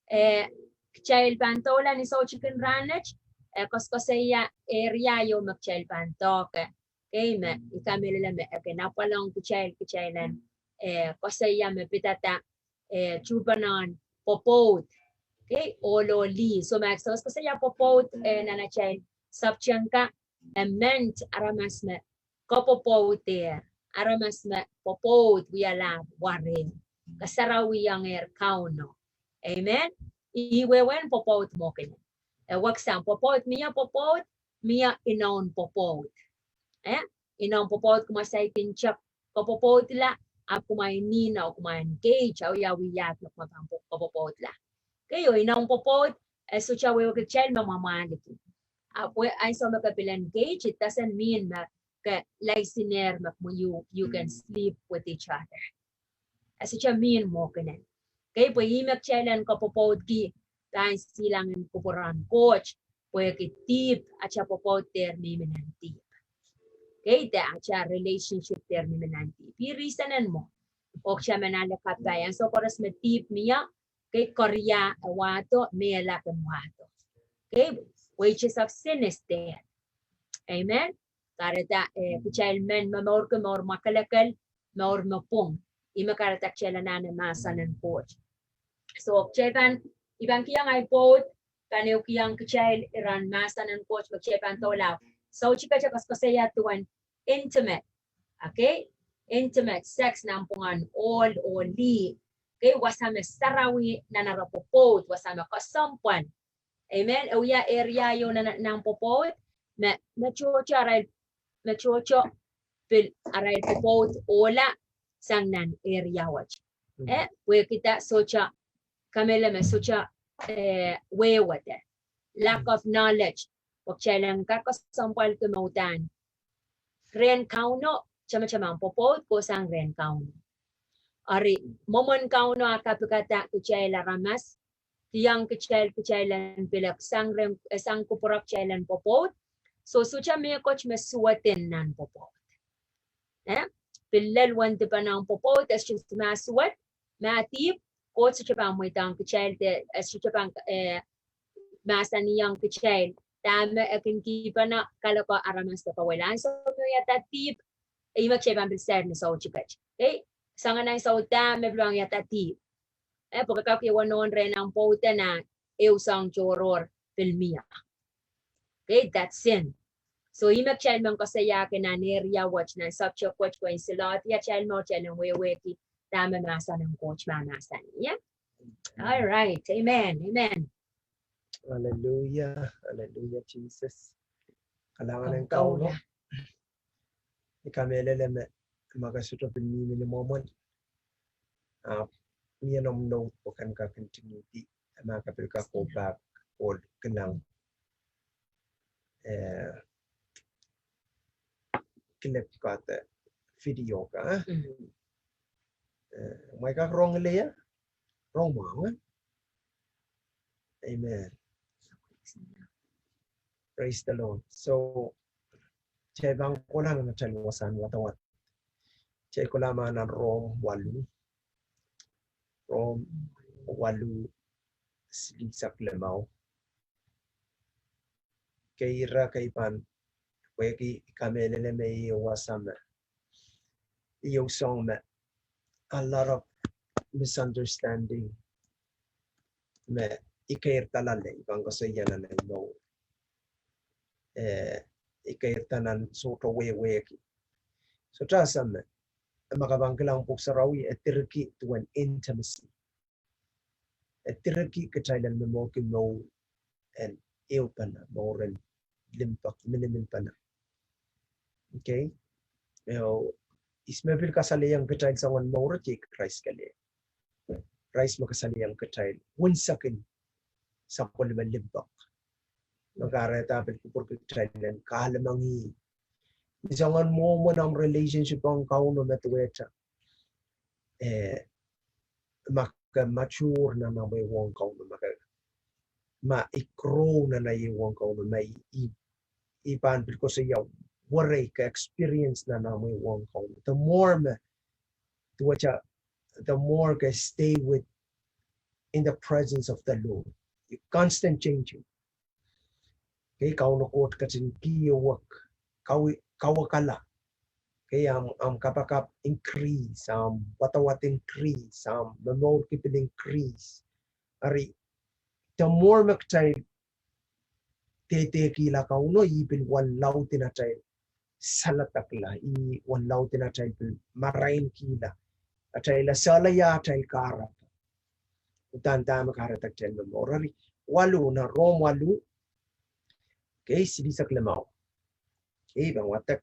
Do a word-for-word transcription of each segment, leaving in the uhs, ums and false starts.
eh, kitail pahn doula ni soutikin rahnwet, eh, koasoakoasoia area ieu me kitail pahn doahke. Kei me I kamehlele me e kin apwalong kitail, kitail en, eh, koasoia me pidada, eh, tuhpenen pwopwoud. Kei, ohl oh lih. So ma I koasoakoasoia pwopwoud, eh, nan atail subject ka, e meant aramas me kopwopwoudehr, aramas me pwopwoud wialahr wareo, kasarawiengehr Kauno. Amen. Ih wehwehn pwopwoud mwohkenen. Eh, weksang pwopwoud, mie pwopwoud, mie inoun pwopwoud. Eh, inoun pwopwoud kumwa saikinte kopwopwoudla, ahpw kumwa inihno, kumwa engage, awia wiahda me kumwa pahn pwo-, kopwopwoudla. Kei, oh inoun pwopwoud, eh, sohte wehwehki kitail me mwamwahliki. Ahpw ansou me ke pil engage, it doesn't mean me ke laisinehr me you, you can sleep with each other. E sohte mean mwohkenen. Kei, pwe ih me kitail en kopwopwoudki pahn silangen kupwuren Koht, pwehki dihp, atail pwopwoud dehr mihmi nan dihp. Kei, de atail relationship dehr mihmi nan dihp. Ih reason en mwo. Oh kitail men ale kapai, ansou koaros me dihp mie, kei, koaros e wahdo, mehla kin wahdo. Kei, wages of sin is death. Amen. Kahrehda, eh, kitail men momourki mour mwakelekel, mour me pwung. Ih me kahrehda kitail anahne mahsen en Koht. So, kitail pahn, I pahn kihong ahi pwoud, pahn ehukihong kitail iren mahsen en Koht me kitail pahn doula. So, kitail koasoakoasoia duwen intimate. Okay? Intimate sex nanpwungen ohl oh lih. Okay? Wasa me sarawi nan ara pwopwoud, wasa me kesempwal. Amen. E wia area ieu nan, nan pwopwoud, me, me tohto arail, me tohto pil arail pwopwoud ohla sang nan area wet. Eh, pwehki da sohte, kamehlele me sohte, eh, wehwehda. Lack of knowledge. Pwe kitail en kak kesempwalki me uhdahn rehn Kauno, tamataman pwopwoud kohsang rehn Kauno. Eri, mwomwen Kauno a kapikada kitail aramas, kihong kitail, kitail en pil sang rehn, eh, sang kupwure kitail en pwopwoud. So, sohte mehkot me suwed en nan pwopwoud. Eh? Pil lel wen dipene nan pwopwoud, e sohte ma suwed, ma dihp, Koht sohte pahn mweidohng kitail de, e sohte pahn, eh, mahsanihong kitail dahme e kin kihpene kaloko aramas de kawehla. Ansou me wiahda dihp, ih me kitail pahn pil sair ni soutiket. Okay? Soangen ansou da me pil wiahda dihp. Eh, pwe ke kak ie wahn rehn ahmw pwoudo nan ehu soahng tohrohr pil mie. Okay, that's sin. So, ih me kitail men koasoiahki nan area wet, nan subject wet, pwe en silaudi atail mour, kitail en wehwehki dahme mahsen en Koht mahmahsanih. Yeah? All right. Amen. Amen. Hallelujah. Hallelujah, Jesus. Kalahngan en Kauno. I kamehlele me, ma ke sohte pil mihmi ni mwomwen, ahpw mie noumw nohd pwe ke en kak continue di, ma ke pil kak go back oh kilang, eh, clip ka de video ka, eh? Eh, ma I kak rong ie, rong mwahu, eh? Amen. Praise the Lord. So, kitail pahn kohla nan atail wasahn wadawad. Kitail kohla ma nan Rom waluh. Rom waluh, silihsek limau. Kei ira kei pahn, pwehki I kamehlele me iei wasa me, iei soahng me a lot of misunderstanding me I keirda loale, I pahn koasoia nan ahi mour. Eh, I keirda nan sohte wehwehki. Sohte ese me, ma ke pahn kilang Pwuhk Sarawi, e direki duwen intimacy. E direki kitail en momourki mour en ehupene, mour en limpoak, miniminpene. Okay? Now, ihs me pil kasalehiong kitail soangen mour, iei Krais kelehpw. Krais me kasalehiong kitail unsek en sapwellime limpoak. Me kahrehda pil kupwurki kitail en kahlemengih. Ni soangen mwomwen ahmw relationship ong Kauno me duwehte, eh, ma ke mature nan ahmw ehuong Kauno, ma ke, ma I grow nan ahi ehuong Kauno, ma I, I, I pahn pil koasoia werei ke experience nan ahmw ehuong Kauno. The more me, duwehte, the more ke stay with in the presence of the Lord. Constant changing. Okay, Kauno Koht ketin kihwei, kawi-, kawekala. Okay, ahmw, ahmw kapakap increase, ahmw wadawad increase, ahmw momourki pil increase. Eri, the more me kitail dehdehkihla Kauno, ih pil wen laud en atail saledekla, ih wen laud en atail pil marainkihla, atail esehla ia atail kahrehda. Uhdahn dahme kahrehda kitail momour. Eri, waluh, nan Rom waluh, okay, silihsek limau. Okay, pahn wadek.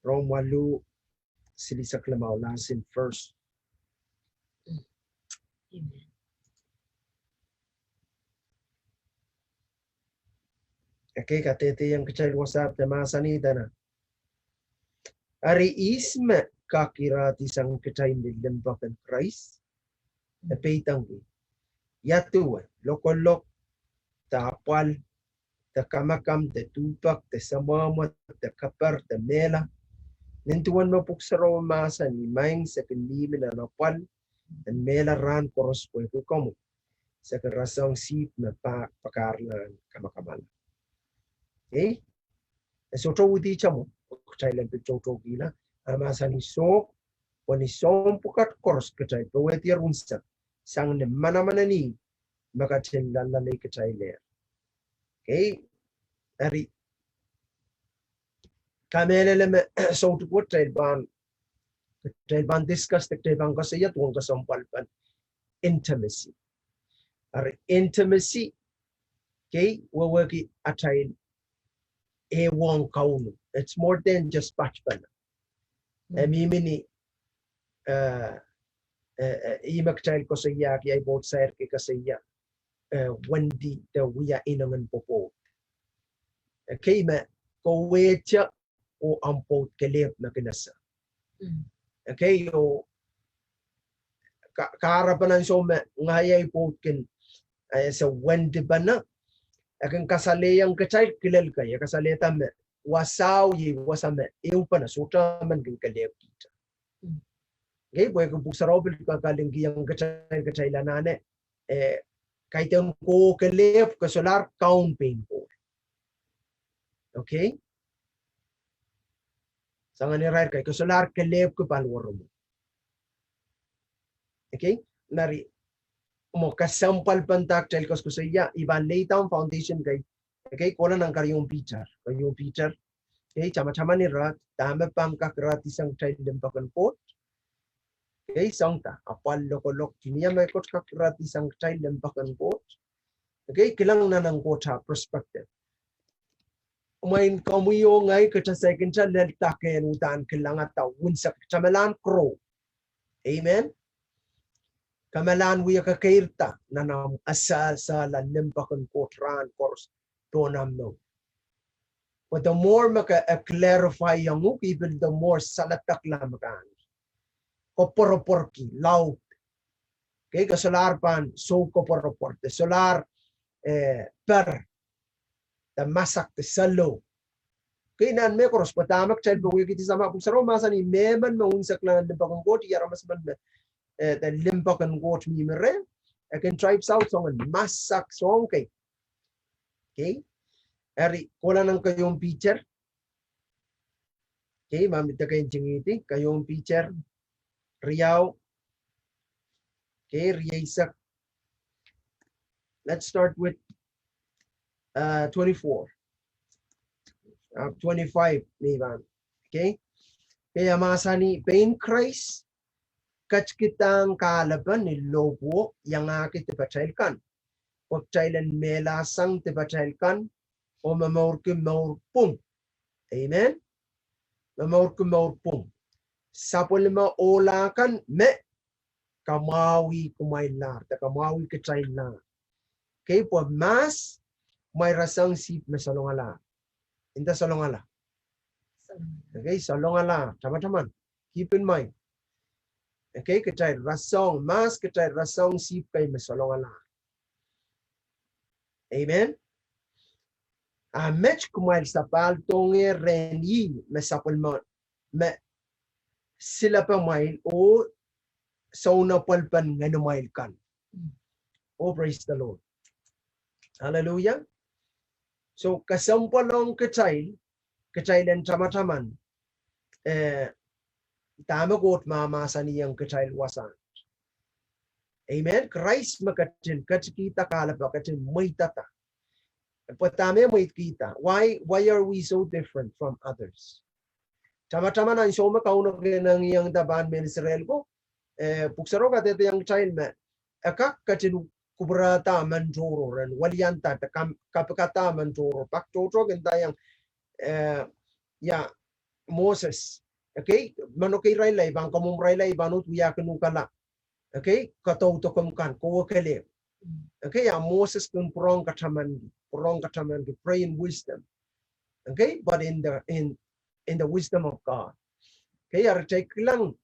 Rom waluh, silihsek limau, last in first. Amen. Okay, kadehdehiong kitail wasa de mahsanih dene, eri ihs me kak irahdihsang kitail ni limpoak en Krais? E peidengki. Ia duwe, lokolok, de apwal, de kamakam, de duhpek, de semwehmwe, de keper, de mehla? Nin duwen me Pwuhk Sarawi mahsanih, maing, se kin mihmi nan apwal en mehla rahn koaros pwehki komwi. Se kin rasehng sihpw me pa-, pakairlahn kamakamala. Okay? E sohte widi tamwo, kitail en pil toutoukihla, a mahsanih soh, pwe ni soahng pwukat koaros kitail powehdi unsek, sang ni manaman en ih me ketin loalloale kitailehr. Okay? Eri, kamehlele me soutik wet kitail pahn, kitail pahn discuss, kitail pahn koasoia duwen kesempwalpen intimacy. Eri intimacy, okay, wehwehki atail ehuong Kauno. It's more than just patpene. Mm. E mihmi ni, eh, eh, eh, ih me kitail koasoiahki, ahi pwoud sair ke koasoia, eh, wendi de wia inengen pwopwoud. Okay, me kawehte oh ahmw pwoud kelehpw me kin ese. Mm. Okay, oh ka-, kahrepen ansou me ngehi ahi pwoud kin, eh, ese wendipene, e kin kasalehiong kitail kilel kei, e kasalehda me wasao iei wasa me ehupene, sohte emen kin kelehpw kihda. Mm. Okay, pwehki Pwuhk Sarawi pil kalinganahkihong kitail, kitail anahne, eh, kaidehn kowe kelehpw ke solahr kaun pein kowe. Okay? Soangen irair kei, ke solahr kelehpw ke paliwaromwi. Okay? Nari, mwo kesempwalpen dah kitail koasokoasoia, I pahn lay down foundation kei. Okay, kohla nan Keieun Piter. Keieun Piter. Okay, tamataman irair, dahme pahn kak irahdihsang kitail limpoak en Koht. Okay, soang dah, apwal, lokolok, mie mehkot kak irahdihsang kitail limpoak en Koht. Okay, kilang nan ahmw Koht ah perspective. Mwein komwi oh ngehi kitail saikinte lel dake en uhdahn kilangada unsek, kitail malahn grow. Amen. Kitail malahn wia kekeirda nan ahmw esehla limpoak en Koht rahn koaros pohn ahmw mour. But the more me ke, eh, clarify iong uhk, I pil the more saledekla me ke koapworopworki, laud. Okay, ke solahr pahn soukoapworopwor, de solahr, eh, per, de masak, de saloh. Okay, nan mehkoaros, pwe dahme kitail powehkihdi, samwa Pwuhk Sarawi mahsanih, mehmen me unsekla nan limpoak en Koht, ih aramas emen me, eh, de limpoak en Koht mihmi reh, e kin drive south soangen masak soang kei. Okay? Eri, kohla nan Keieun Piter. Okay, ma mie deke ntingihdi, Keieun Piter, riau. Okay, rieisek. Let's start with, uh, twenty-four. Uh, twenty-five, me pahn. Okay? Okay, e mahsanih, pein Krais ketikihong kahlepen ni lohpwuo iangahki dipatail kan. Pwe kitail en mehlasang dipatail kan, oh momourki mour pwung. Amen. Momourki mour pwung. Sapwellime ohla kan me kamwahwih kumwail lahr, de kamwahwih kitail lahr. Okay, pwe mahs, kumwail rasehng sihpw me salongala. Nda salongala. Okay, salongala, tamataman. Keep in mind. Okay, kitail rasehng, mahs kitail rasehng sihpw kei me salongala. Amen. A met kumwail sapahl dohngehr rehn ih me sapwellime, me silepe kumwail oh sounapwelpen ngenimwail kan. Oh, praise the Lord. Hallelujah. So, kesempwal ong kitail, kitail en tamataman, eh, dahme Koht mahmahsanihong kitail wasahn. Amen. Krais me ketin ketikihda kahlepe, ketin mweidada. Pwe dahme mweidkihda? Why, why are we so different from others? Tamataman ansou me Kauno kin engiengda pahn mehn Israel ko, eh, Pwuhk Sarawi kadehdehiong kitail me e kak ketin kupwurehda emen tohrohr, en welianda de kam-, kapikada emen tohrohr, pak tohto kin ndaiong, eh, ia, Moses. Okay, manokehirailla, I pahn kamwomwrailla, I pahn uhd wiahkin uhkala. Okay, kadaudokomw kan, kowe kelehpw. Okay, a Moses kin pwurehng katamanki, pwurehng katamanki, pray in wisdom. Okay, but in the, in, in the wisdom of God. Okay, eri kitail kilang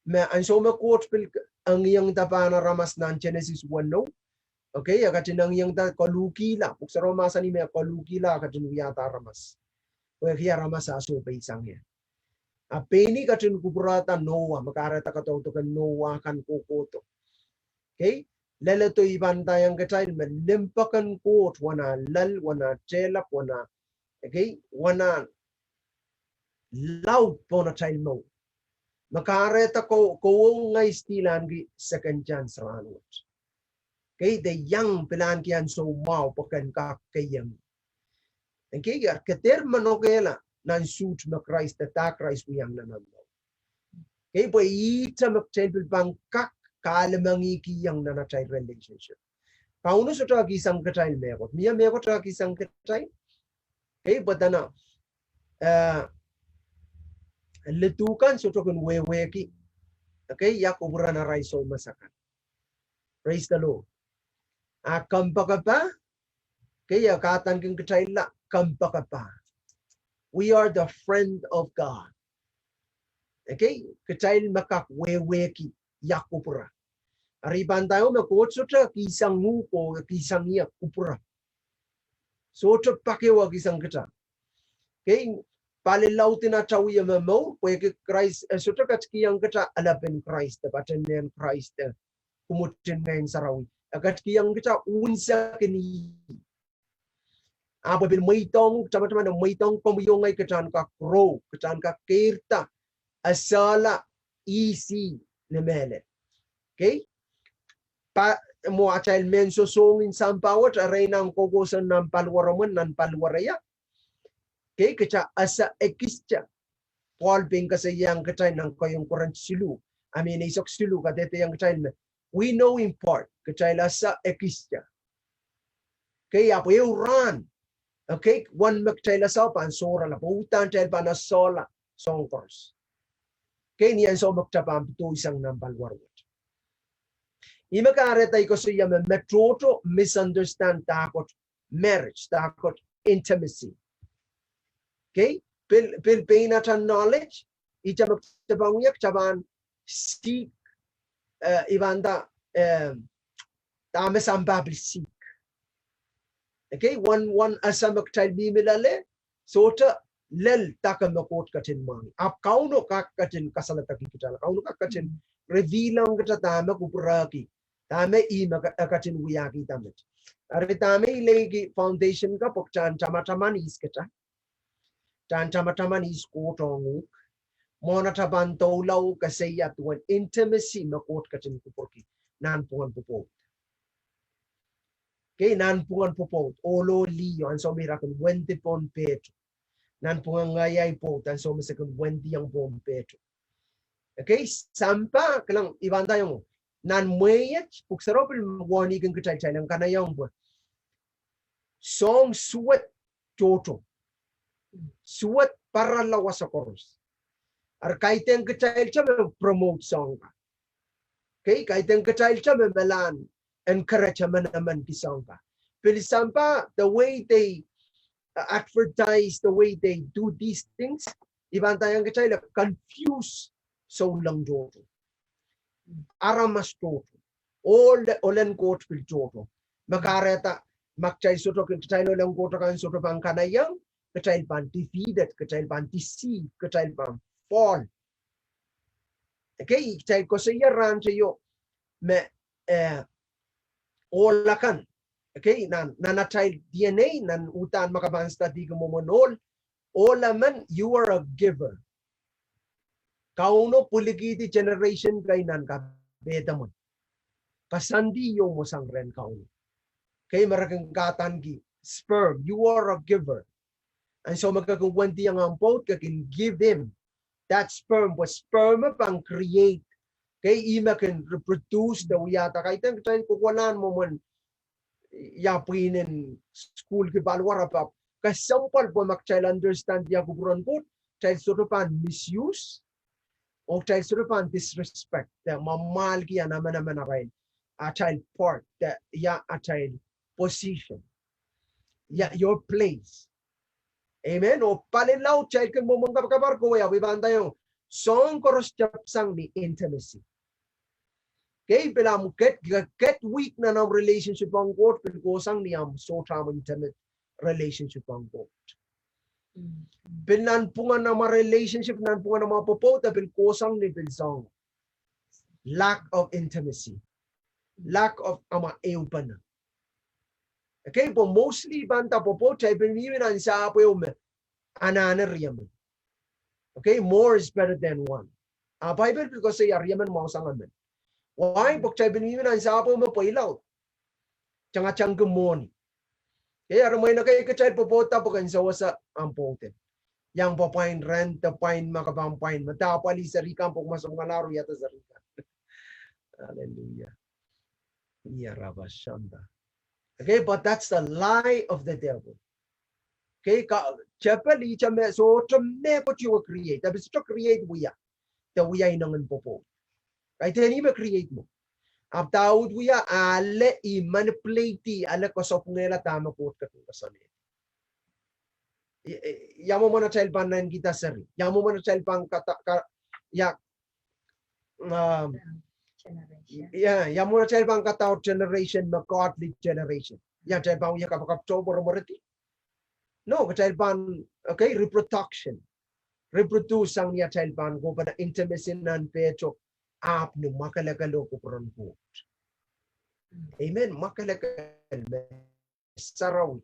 me ansou me Koht pil engiengda pahn aramas nan Genesis weneu. Okay, e ketin engiengda koluhkihla, Pwuhk Sarawi mahsanih me koluhkihla e ketin wiahda aramas. Pwehki aramas a sohpeisang ie. A pein ih ketin kupwurehda Noah, me kahrehda kadaudoken Noah kan kohkohdo. Okay? Leledo I pahn ndaiong kitail me limpoak en Koht wana lel, wana tehlap, wana, okay, wana laud pohn atail mour. Me kahrehda ko, ko ngehi still ahneki second chance rahnwet. Okay, de iang pil ahneki ansou mwahu pwe ken kak keiong. Okay, eri ke dehr manokehla nan suhd me Krais de dah Krais wiahiong nan omw mour. Okay, pwe ihte me kitail pil pahn kak kahlemengihkihong nan atail relationship. Kauno sohte kihsang kitail mehkot. Mie mehkot kihsang kitail. Okay, pwe dene, eh, lidu kan sohte kin wehwehki. Okay, ia kupwuren arail soumas akan. Praise the Lord. A kompoakepahi, okay, ia kahdaneki kitailla kompoakepahi. We are the friend of God. Okay, kitail me kak wehwehki ia kupwure. Eri I pahn ndaiong me Koht sohte kihsang uhk oh kihsang ie kupwure. Sohte pak ehu kihsang kita. Okay, pali laud en atail wie me mour, pwehki Krais, eh, sohte ketikihong kita alepen Krais, de patehn nehn Krais, de kumwutin Ngehn Sarawi. E ketikihong kita unsek en ih. Ahpw e pil mweidohng, tamataman e mweidohng komwi oh ngehi kitail en kak grow, kitail en kak keirda, esehla ihs ih ni mehlel. Okay? Pa, mwo atail mehn sosohng en sampah wet, erein ahmw kohkohsang nan paliwere mwo, nan paliwere ia. Okay, kita ese ekiste. Paul pein koasoiaiong kitail nan keieun Korint siluh, I mean, eisek siluh, kadehdehiong kitail me we know in part, kitail ese ekiste. Okay, ahpw ehu rahn, okay, uwen me kitail ese pahn sohrala, pwe uhdahn kitail pahn esehla soahng koaros. Okay, ni ansou me kitail pahn pedoisang nan paliwere wet. Ih me kahrehda I koasoia me, me tohto misunderstand dahkot marriage, dahkot intimacy. Okay? Pil, pil pein atail knowledge, ihte me kitail pahn wia, kitail pahn seek, eh, I pahn nda, eh, dahme sampah pil seek. Okay? Uwen, uwen ese me kitail mihmi loale, sohte lel dahme Koht ketin mwahngih. Ahpw Kauno kak ketin kasaledekihkitail. Kauno kak ketin reveal ong kita dahme kupwurehki. Dahme ih me ke-, e ketin wiahkihda met. Eri dahme I leiki foundation ka pwe kitail en tamataman ihs kita. Kitail en tamataman ihs Koht ong uhk. Mwohn atail pahn doula oh koasoia duwen intimacy me Koht ketin kupwurki nanpwungen pwopwoud. Okay, nanpwungen pwopwoud. Ohlo lih, ansou me ira kin wendi pohn pehto. Nanpwungen ngaiai pwoud, ansou me se kin wendiong pohn pehto. Okay, sampah, kilang I pahn ndaiong, nan mwehi et, Pwuhk Sarawi pil warning-kin kitail, kitail en kanaiong pwe soahng suwed tohto. Suwed parala wasa koaros. Eri kaidehn kitail te me promote soahng ka. Okay, kaidehn kitail te me mehlel en encourage emenemen ki soahng ka. Pil sampah, the way they, uh, advertise, the way they do these things, I pahn ndaiong kitail e confuse souleng tohto. Aramas tohto. Ohl, ohlen Koht pil tohto. Me kahrehda, ma kitail sohte, kitail ohlen Koht akan sohte pahn kanaiong, kitail pahn defeated, kitail pahn deceive, kitail pahn fall. Ekei, kitail koasoia rahnteio me, eh, ohl akan. Ekei, nan, nan atail D N A, nan uhdahn ma ke pahn studyki mwomwen ohl, ohl emen, you are a giver. Kauno pwilikihdi generation kei nan kapehdomwen. Koasoandi ieu mwo sang rehn Kauno. Ekei, me re kin kahdaneki sperm, you are a giver. Ansou me ke kin wendiong ahmw pwoud, ke kin give him that sperm, pwe sperm pahn create. Ekei, ih me kin reproduce de wiahda. Kaidehn kitail kohkohlahng mwomwen ia pwihn en sukuhlki paliwar, ahpw kesempwal pwe ma kitail understand ia kupwuren Koht, kitail sohte pahn misuse, oh kitail sohte pahn disrespect de mwamwahlki ia emenemen arail, atail part de ia atail position, ia your place. Amen. Oh palilaud kitail kin mwomwen kapakap, ahpw I pahn ndaiong, soahng koaros tepsang ni intimacy. Ekei, pil ahmw ket, ket weak nan ahmw relationship ong Koht, pil kohsang ni ahmw sohte ahmw intimate relationship ong Koht. Pil nanpwungen ahmw relationship, nanpwungen ahmw pwopwoud, pil kohsang ni pil soahng lack of intimacy, lack of ahmw ehupene. Ekei, pwe mostly pahn nda pwopwoud, kitail pil mihmi nan sahpw ehu me anahne riemen. Ekei, more is better than one. A Bible pil koasoia riemen mwahusang emen. Why? Pwe kitail pil mihmi nan sahpw ehu me pweilaud, tangatangki mwohni. Ekei, eri mwein ekei kitail pwopwoudda pwe ken sewese ahmw pwoud en. Iang pahn pwain rent, de pwain ma ke pahn pwain, me de apwalih seri kan pwe ma soangen lahr wiahda seri kan. Hallelujah. Ia raba sanda. Ekei, but that's the lie of the devil. Ekei, ka, tepel ihte me, sohte mehkot e create, de pil sohte create wia, de wia inengen pwopwoud. Kaidehn ih me create mwo. Ahpw dahme wia, ale ih manipulate, ale koasoapwungehla dahme Koht ketin koasoanehdi. Ia, ia mwomwen atail pahn naitikihda seri. Ia mwomwen atail pahn kadaur, ka, ia, ia mwomwen atail pahn kadaur generation me godly generation. Ia atail pahn wia kapakap tohto mweremwerki. No, kitail pahn, ekei, reproduction. Reproduce sang ni atail pahn kohpene intimacy nan pehtok, ahpw ni mwakelekel oh kupwuren Koht. Amen. Mwakelekel me sarawi.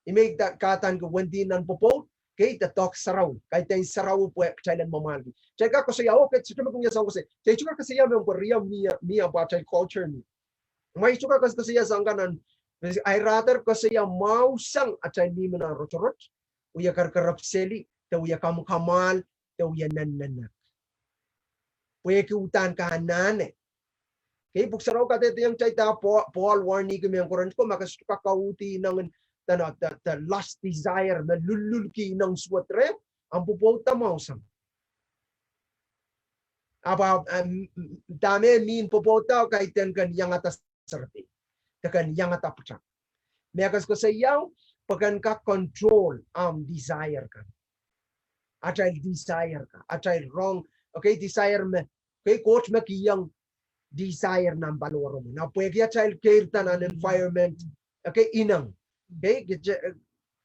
Ih me I kahdaneki wendi nan pwopwoud, ekei, de doadoahk sarawi. Kaidehn sarawi pwe kitail en mwamwahlki. Kitail kak koasoia, oh, ke sohte me kin ia soahng koasoia. Kitail tuhke koasoia me pwe riau mie, mie pwe atail culture ni. Ma I tuhke koasokoasoia soahng kan nan, I rather koasoia mwahusang atail mihmi nan rotorot, wia kerkerep seli, de wia kamwakamwahl, de wia nennennek. Pwehki uhdahn ke anahne. Ekei, pwuhk sarawi kadehdehiong kitail da Paul, Paul warningki mehn Korint ko, ma ke sohte kak kauhdi inengen, de, de, de lust desire me lullulki ineng suwed rehmw, ahmw pwopwoudda mwahusang. Ahpw, em, dahme mihmi pwopwoudda, kaidehn ken iangada seredi, de ken iangada pwutak. Me koasokoasoia, pwe ken kak control ahmw desire kan. Atail desire kan, atail rong, ekei, desire me, ekei, Koht me kihong desire nan paliwaromwi. Na pwehki atail keirda nan environment, ekei, ineng. Ekei, kitail,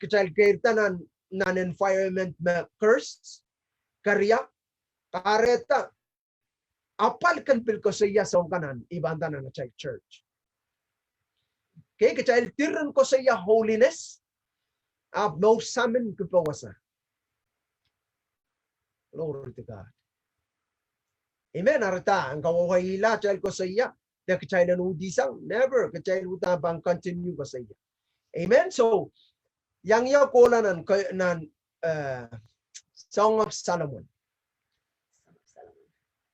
kitail keirda nan, nan environment me curse, keria, kahrehda, apwal ken pil koasoia soahng kan nan, I pahn nda nan atail church. Ekei, kitail diren koasoia holiness, ahpw mour samin kipewasa. Glory to God. Amen. Eri da, en kawehwehla atail koasoia, de kitail en uhdisang, never, kitail uhdahn pahn continue koasoia. Amen. So, iang ia kohla nan, nan, eh, Song of Solomon. Song of Solomon.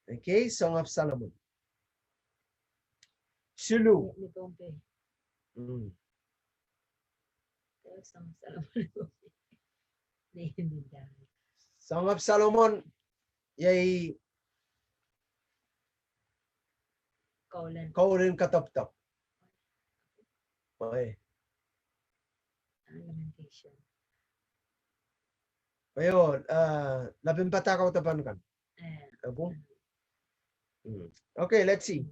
Ekei, Song of Solomon. Siluh. Mm. Song of Solomon. Song of Solomon, iei Kaulen. Kaulen Kadopdop. Oi. Lamentation. Oi, oh, eh, lapin padahk audepen kan. Eh. Apu? Mm. Okay, let's see.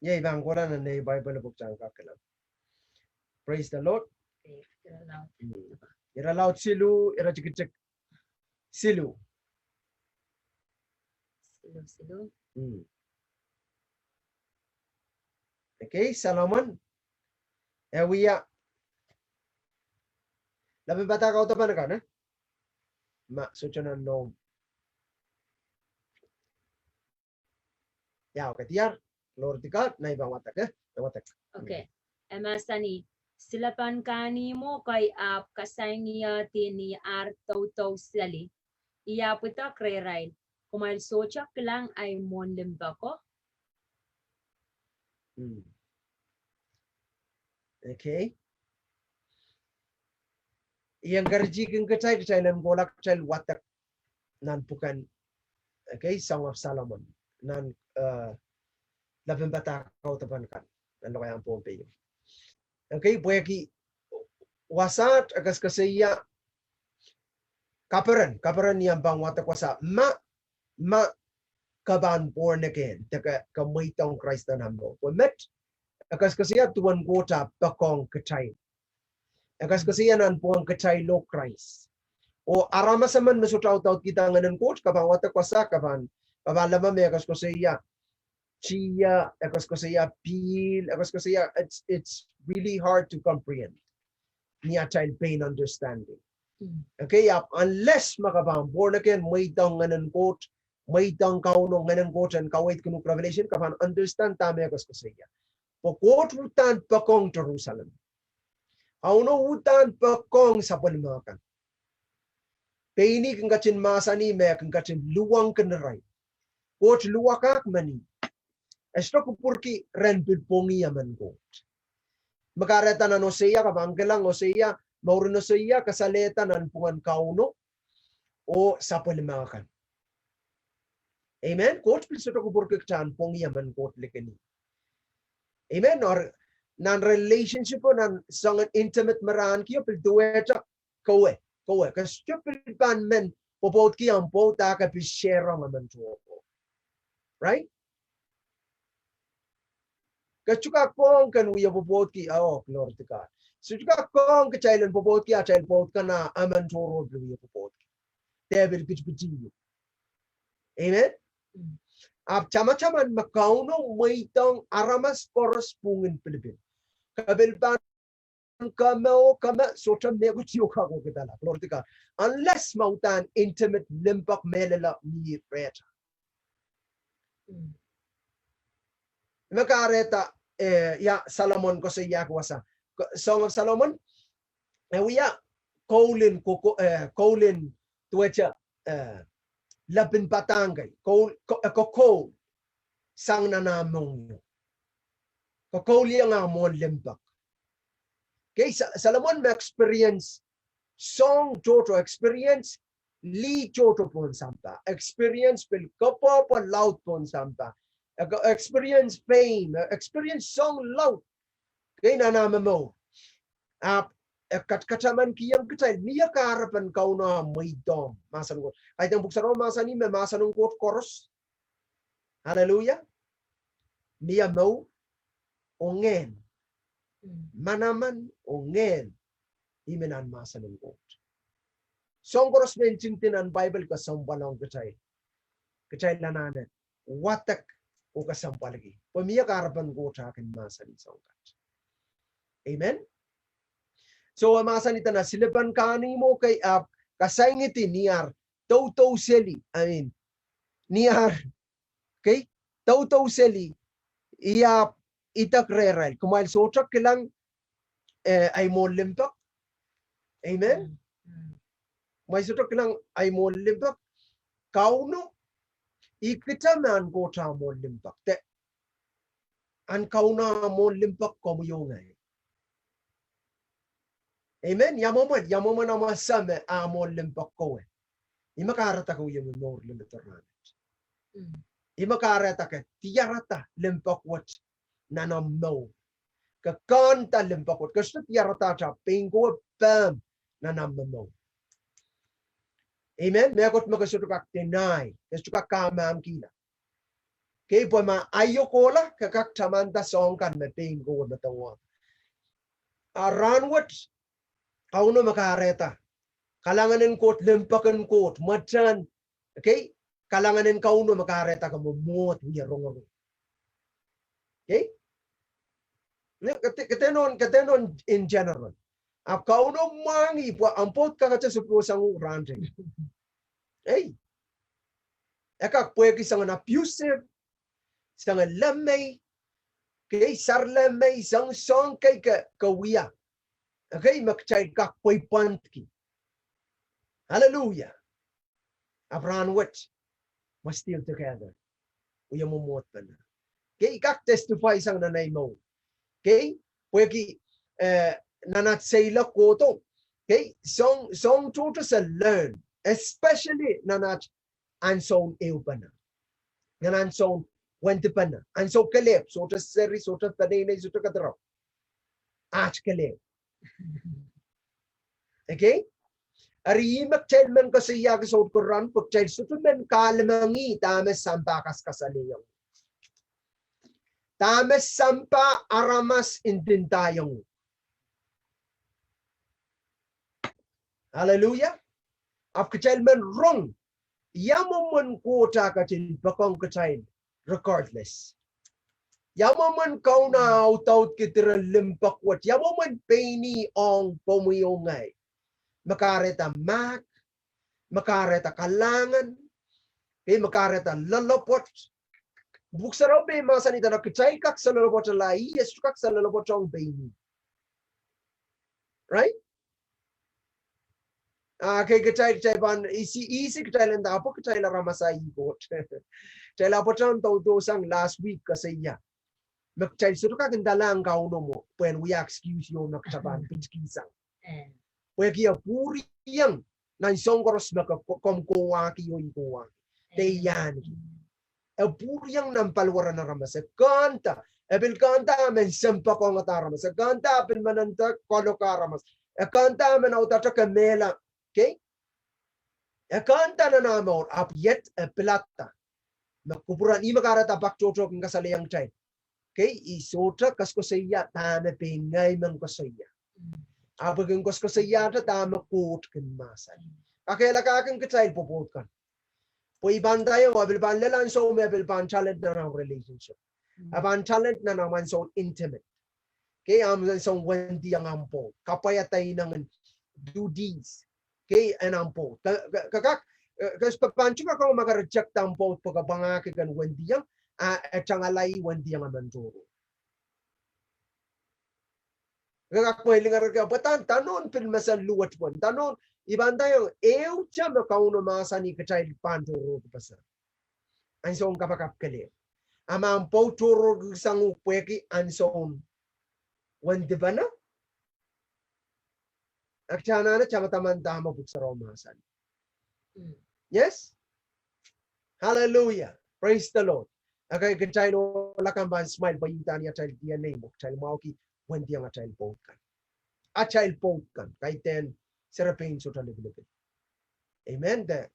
Iei pahn kohla nan nei Bible pwuhk sang kak kilang. Praise the Lord. Okay, ira laud. Mm. Ira laud siluh, ira tikitik siluh. Siluh, siluh. Mm. Okay, Solomon. E wia. Lapin padahk audepen kan, eh? Ma, sohte nan noumw. Ia, okay, diar, Lord God, na I pahn wadek, eh? Wadek. Okay. E mahsanih, silepen kahnimwo kei ahpw kasaingiehdi ni ar doudou seli. I ahpw idek rehrail, kumwail sohte kilang ahi mwohn limpoako. Hmm. Okay. I encourage-kin kitail, kitail en kohla kitail wadek nan pwuken, okay, Song of Solomon, nan, eh, lapin padahk audepen kan, nan lokaiahn Pohnpei. Okay, pwehki wasaht e koasokoasoia, kaperen, kaperen ni omw pahn wadek wasa, ma, ma ke pahn born again, de ke, ke mweidohng Krais nan omw mour. Pwe met, e koasokoasoia duwen Koht ahpw poakohng kitail. E koasokoasoia nan pwuhken kitail oh Krais. Oh aramas emen me sohte audaudkihda Ngehnen Koht, ke pahn wadek wasa, ke pahn, ke pahn leme me e koasokoasoia, tia, e koasokoasoia pihl, e koasokoasoia, it's, it's really hard to comprehend. Ni atail pein understanding. Mm. Okay, ahpw unless ma ke pahn born again, mweidohng Ngehnen Koht, mweidohng Kauno, Ngehnen Koht en kaweidkin uhk, revelation, ke pahn understand dahme e koasokoasoia. Pwe Koht uhdahn poakohng Jerusalem. Kauno uhdahn poakohng sapwellime kan. Pein ih kin ketin mahsanih me e kin ketin luwakkin irail. Koht luwakahk men ih. E sohte kupwurki ren pil pwongih emen Koht. Me kahrehda nan Hosea, ke pahn kilang Hosea, mouren Hosea, kasalehda nan pwuhken Kauno oh sapwellime kan. Amen. Koht pil sohte kupwurki kitail en pwongih emen Koht likin ih. Amen. Or nan relationship oh nan soangen intimate me re ahnekio pil duwehte kowe, kowe. Ke sohte pil pahn men pwopwoudki omw pwoud a ke pil share-ong emen tohrohr. Right? Ke sohte kak kohng ken wie pwopwoudki, oh, glory to God. Sohte kak kohng kitail en pwopwoudki atail pwoud kan a emen tohrohr pil wie pwopwoudki. Dehpa pil pitipiti. Amen? Mm. Ahpw tamataman me Kauno mweidohng aramas koaros pwungen pilipil. Ke pil pahn keme oh keme, sohte mehkot ieu kak kohkihda la. Glory to God. Unless ma uhdahn intimate limpoak mehlel mi rehtail. Mm. Me kahrehda, eh, ia Solomon koasoiahki wasa. Ko-, Song of Solomon, e wia koul en koko-, eh, koul en duwehte, eh, lepin padahk kei, koul, ko-, eh, kokoul sang nan ah mohngiong. Kokouliong ah mwohn limpoak. Okay, Sa-, Solomon me experience soahng tohto, experience lih tohto pohn sampah, experience pil koapworopwor laud pohn sampah, e-, experience fame, e-, experience soahng laud. Okay, nan ah momour. Ahpw e kat-, katamankihong kitail, mie kahrepen Kauno ah mweidohng mahsen Koht. Kaidehn Pwuhk Sarawi mahsanih me mahsen en Koht koaros. Hallelujah. Mie mour oh ngehn. Mm. Manaman oh ngehn. Ih me nan mahsen en Koht. Soahng koaros me ntingdi nan Baibel kesempwal ong kitail. Kitail anahne wadek oh kesempwalki. Pwe mie kahrepen Koht ah kin mahsanih soahng kat. Amen. So, e mahsanih dene silepen kahnimwo kei ahpw kasaingidi ni ar doudou seli, I mean, ni ar, okay, doudou seli, I ahpw idek rehrail. Kumwail sohte kilang, eh, ahi mwohn limpoak. Amen. Mm, mm. Kumwail sohte kilang ahi mwohn limpoak. Kauno, ih kita me ahn Koht ah mwohn limpoak. De ahn Kauno ah mwohn limpoak komwi oh ngehi. Amen. Ia mwomwen, ia mwomwen amwa Sahm ah mwohn limpoak kowe. Ih me kahrehda ke wie momour limit rahnwet. Mm. Ih me kahrehda ke diarada limpoak wet nan omw mour. Ke kaunda limpoak wet. Ke sohte diarada atail pein kowe pahn nan omw momour. Amen. Mehkot me ke sohte kak deny, ke sohte kak kamamkihla. Okay, pwe ma aio kohla, ke kak tamanda soahng kan me pein kowe medewe. A rahnwet, Kauno me kahrehda. Kalahngan en Koht, limpoak en Koht, mwatahn, okay, kalahngan en Kauno me kahrehda ke mwomwohd wie rongorong. Okay? Kete-, ketenon, ketenon in general. Ahpw Kauno mwahngih pwe omw pwoud kakete sohte pwosang uhk rahnte. Ei. E kak pwehki soangen abusive, soangen lemei, kei, sar lemei, soang, soang kei ke, ke wia. Kei, me kitail kak pweipwandki. Hallelujah. Ahpw rahnwet, we're still together. Wia mwomwohdpene. Kei, I kak testify sang nan ei mour. Kei, pwehki, eh, nan at seiloak kohdo. Kei, soang, soang tohto se learn, especially nan at ansoun ehupene. Nan ansoun wendipene. Ansou kelehpw, sohte seri, sohte peneinei, sohte kadarau. At kelehpw. Okay? Eri ih me kitail men koasoiahki sout koran pwe kitail sohte men kahlemengih dahme sampah kaskasalehiong. Dahme sampah aramas ndindahiong. Hallelujah. Ahpw kitail men rong ia mwomwen Koht ah ketin poakohng kitail regardless. Ia mwomwen Kauno ah audaudki diren limpoak wet. Ia mwomwen pein ih ong komwi oh ngehi. Me kahrehda mahk, me kahrehda kalahngan, kei, me kahrehda loalopwoat. Pwuhk Sarawi pein mahsanih dene kitail kak saloalopwoatala, ih e sohte kak saloalopwoatohng pein ih. Right? Ah, kei, kitail, kitail pahn, isi, isi kitail nda pwe kitail aramas ah ih Koht. Kitail ah patohwan doudosang last week koasoia me kitail sohte kak ndalahng Kauno mwo, pwehn wia excuse ieu me kitail pahn pitki sang. Pwehki e pwuriong nan soang koaros me ke, ke, komw kohwahki oh ih kohwahki. De iang ki. E pwuriong nan paliwaren aramas. E kanda, e pil kanda men sempoakohngada aramas. E kanda pil men nda kaloka aramas. E kanda men audaudki kemehla. Kei? E kanda nan ah mour, ahpw iet e pilada. Me kupwuren ih me kahrehda pak tohto kin kasalehiong kitail. Kei, I sohte koaskoasoia dahme pein ngehi men koasoia. Ahpw e kin koaskoasoiahte dahme Koht kin mahsanih. Kakehlakahkin kitail pwopwoud kan. Pwe I pahn ndaiong, e pil pahn lel ansou me e pil pahn challenge nan ahmw relationship. E pahn challenge nan ahmw ansoun intimate. Kei, ahmw ansoun wendiong ahmw pwoud. Kapwaiada inengen duties. Kei, en ahmw pwoud. Ke, ke, ke kak, eh, ke sohte pahn tuhke kong ma ke reject ahmw pwoud pwe ke pwangahki ken wendiong, a, e tangala ih wendiong emen tohrohr. Ke kak pwe lingerke, pwe dan, danon pil mesen luwet pwon. Danon, I pahn ndaiong, ehute me Kauno mahsanih kitail pahn tohrohrki pwe sang. Ansoun kapakap kelehpw. A ma ahmw pwoud tohrohrki sang uhk pwehki ansoun wendipene. Ak tanana tamataman dahme Pwuhk Sarawi mahsanih. Yes? Hallelujah. Praise the Lord. Okay, kitail ohl akan pahn smile pwe I ndahng atail D N A mwo kitail mwahuki wendiong atail pwoud kan. Atail pwoud kan. Kaidehn serepein sohte likiliki. Amen. De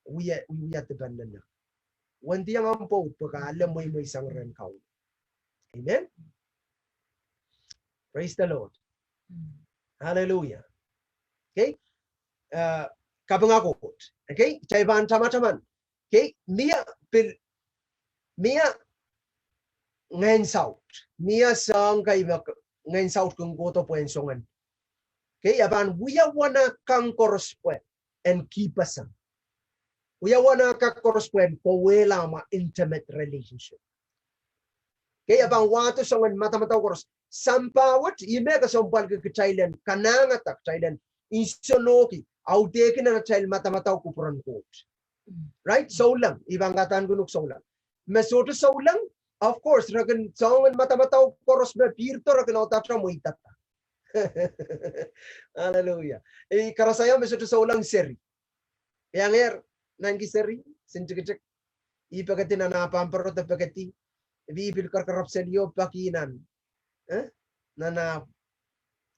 wia, wia, wia dipen nene. Wendiong ahmw pwoud pwe ke ale mweimwei sang rehn Kauno. Amen. Praise the Lord. Hallelujah. Okay. Uh, kapinga Koht. Okay. Kitail pahn tamataman. Okay. Mie pil, mie ngehn saut. Mie soang kei me ngehn saut kin kohdo pwehn soangen. Okay. E pahn wia wana kan koaros pwe en kihpeseng. Wia wana kan koaros pwe en kawehla ma intimate relationship. Kei, e pahn wahdo soangen madamadau koaros. Sampah wet, ih me kesempwalki kitail en kanahngada, kitail en nsenohki, audehki nan atail madamadau kupwuren Koht. Right? Souleng, I pahn kadaniki uhk souleng. Me sohte souleng, of course, re kin soangen madamadau koaros me pihrdo re kin audaudki mweidada. Hallelujah. I karasaia me sohte souleng seri. Iangehr, nanki seri, sin tikitik. I pekedi nan ah pamper de pekedi. Ih pil kerkerap seli oh peki nan. Eh? Nan ah.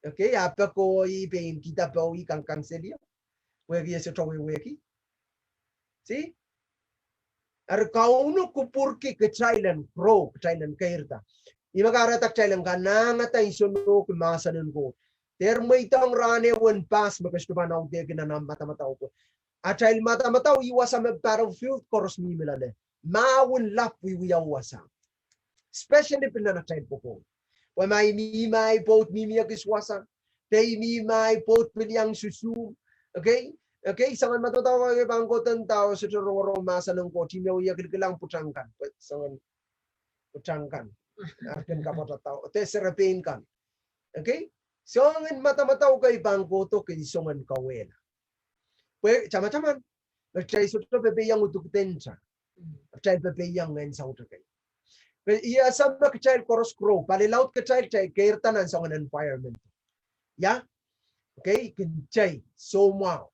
Okay, a peko ih pein kihda pwe ih kangkang seli oh. Wehki e sohte wehwehki. See? Eri Kauno kupwurki kitail en grow, kitail en keirda. Ih me kahrehda kitail en kanahngada nsenohki mahsen en Koht. Dehr mweidohng rahn ehu en pahs me ke sohte pahn audehki nan ahmw madamadau pwe atail madamadau ih wasa me battlefield koaros mihmi loale. Mahwen lap wiewia wasa. Especially pil nan atail pwopwoud. Pwe ma I mihmi ahi pwoud mihmi ekis wasa, de I mihmi ahi pwoud pil iang susuhng. Okay? Okay, soangen madamadau kei pahn kohdo ndahte sohte rongorong mahsen en Koht, I men wia kilkilang pwutak kan, pwe soangen pwutak kan, ar kin kapwatadau, de serepein kan. Okay? Soangen madamadau kei pahn kohdo kin soangen kauwehla. Pwe tamataman, me kitail sohte pepeiong udukdenta. Kitail pepeiong ngehn saut kei. Pwe I ese me kitail koaros grow, pali laud kitail, kitail keirda nan soangen environment. Ia? Okay, kin kitail soumwahu.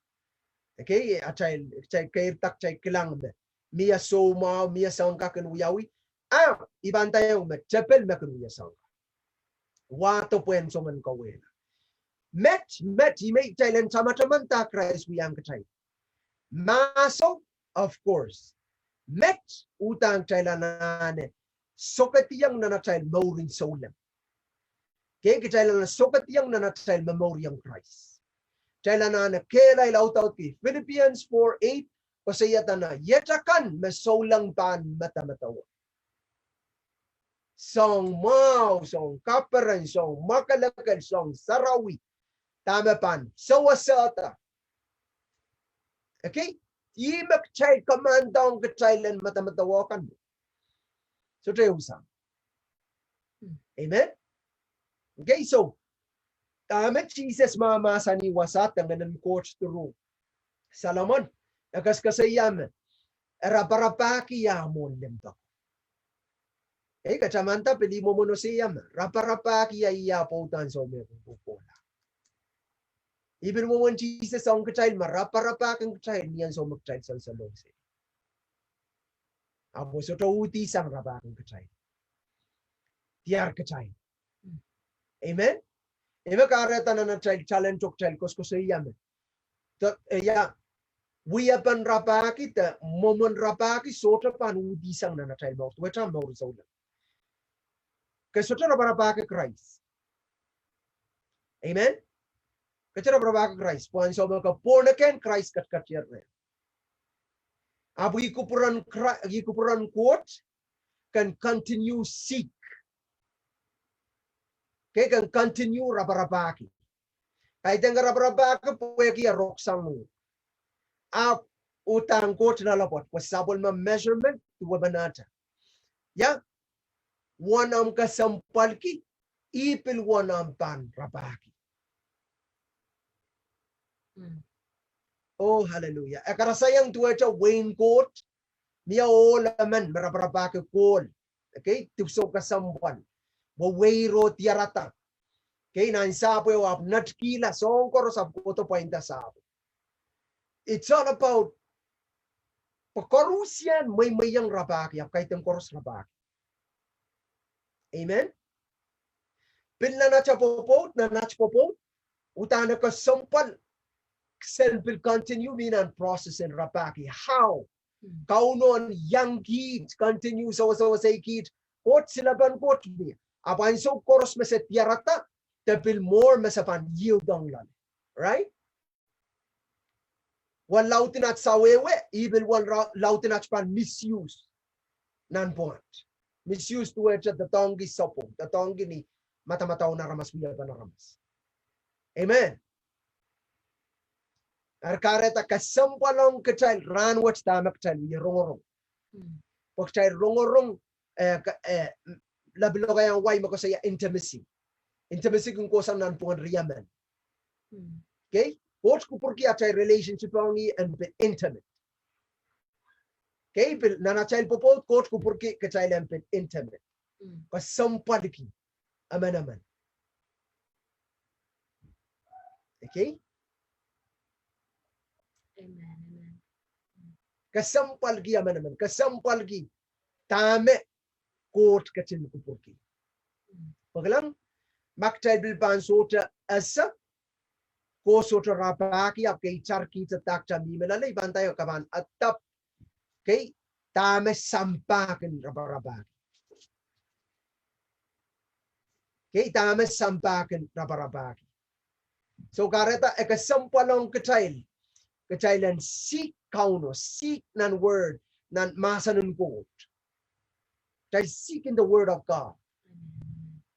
Okay, atail, kitail keirda, kitail kilang me mie soumwahu, mie soang kan kin wiawi. Ah, I pahn ndaiong me tepel me kin wia soang kan. Wahdo pwehn soangen kauwehla. Met, met, ih me kitail en tamataman dahme Krais wiahiong kitail. Mahso, of course. Met, uhdahn kitail anahne sokediong nan atail mouren souleng. Kei kitail anahne sokediong nan atail momouriong Krais. Kitail anahne kehlail audaudki. Philippians four eight, koasoia dahme, iet akan me souleng pahn medemedewe. Soang mwahu, soang kaperen, soang mwakelekel, soang sarawi, dahme pahn sewesehda. Okay? Ih me kitail kamahdohng kitail en medemedewe kan. Sohte ehu soang. Amen? Okay, so, dahme Sises mahmahsanih wasa de Ngehn en Koht through Solomon, e koasokoasoia me, e raparapahki ah mwohn limpoak. Ei, katamanda pil ih mwomwen oseia me, raparapahki ah ih ah pwoud ansou me e kohkohla. Ih pil mwomwen Sises ong kitail me raparapahkin kitail ni ansou me kitail salongsalongseli. Ahpw sohte uhdisang rapahkin kitail. Diar kitail. Amen? Ih me kahrehda nan atail talent o kitail koasokoasoia me, de, eh, ia, wiepen rapahki de mwomwen rapahki sohte pahn uhdisang nan atail mour, duwehte mour souleng. Ke sohte raparapahki Krais. Amen? Ke sohte raparapahki Krais, pwe ansou me ke born again, Krais ketiket ie reh. Ahpw ih kupwuren Kra-, ih kupwuren Koht, ke en continue seek. Kei, ke en continue raparapahki. Kaidehn ke raparapahki pwehki e roksang uhk. Ahpw uhdahn Koht loaloapwoat, pwe sapwellime measurement duwepenehte. Ia, uwen omw kesempwalki, ih pil uwen omw pahn rapahki. Oh, hallelujah. E karasaiong duwehte wehin Koht, mie ohl emen me raparapahki kohl. Okay, dipwisou kesempwal. Pwe weiro diarada. Okay, nan sahpwo ahpw netikihla, soahng koaros ahpw kohdo pwainda sahpwo. It's all about, pwe koaruhsie mweimweiong rapahki, ahpw kaidehn koaros rapahki. Amen? Pil nan atail pwopwoud, nan atail pwopwoud, uhdahn e kesempwal, sen pil continue mie nan process en rapahki. How? Kauno en iang kiht, continue sewesewese kiht, Koht silepen Koht mie. Ahpw ansou koaros me se diarada, de pil more me se pahn yield ong loale. Right? Uwen laudin atail sawehwe, ih pil uwen ra-, laudin atail pahn misuse. Nan pwukat. Misuse duwehte doadoahngki sapwung, doadoahngki ni madamadau en aramas, wiepen aramas. Amen. Eri kahrehda kesempwal ong kitail rahnwet dahme kitail wie rongorong. Pwe kitail rongorong, eh, ka-, eh, lapilokaiong wai me koasoia intimacy. Intimacy kin kohsang nanpwungen riemen. Okay? Koht kupwurki atail relationship ong ih en pil intimate. Okay? Pil nan atail pwopwoud, Koht kupwurki kitail en pil intimate. Kesempwalki emenemen. Okay? Amen, amen. Kesempwalki emenemen, kesempwalki dahme Koht ketin kupwurki. Pwe kilang, ma kitail pil pahn sohte ese, Koht sohte rapahki, ahpw kei tarkihte dakta mihmi loale, I pahn ndaiong ke pahn adapt, okay, dahme sampah kin raparapahki. Okay, dahme sampah kin raparapahki. So kahrehda e kesempwal ong kitail, kitail en seek Kauno, seek nan word, nan mahsen en Koht. Kitail seek in the word of God.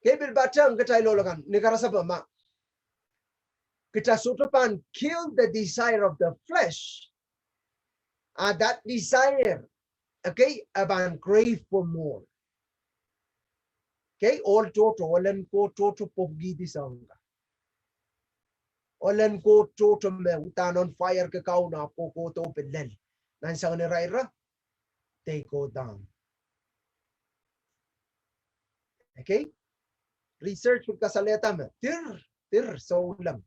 Kei, pil patehng kitail ohl akan, ni karasepe ma kita sohte pahn kill the desire of the flesh, ah, that desire, okay, e pahn crave for more. Kei, ohl tohto, ohlen Koht tohto pwupwukihdi soahng kan. Ohlen Koht tohto me uhdahn on fire ke Kauno ahpw kohkohdo pil lel. Nan soangen irairo, they go down. Okay? Research pil kasalehda me dir, dir souleng.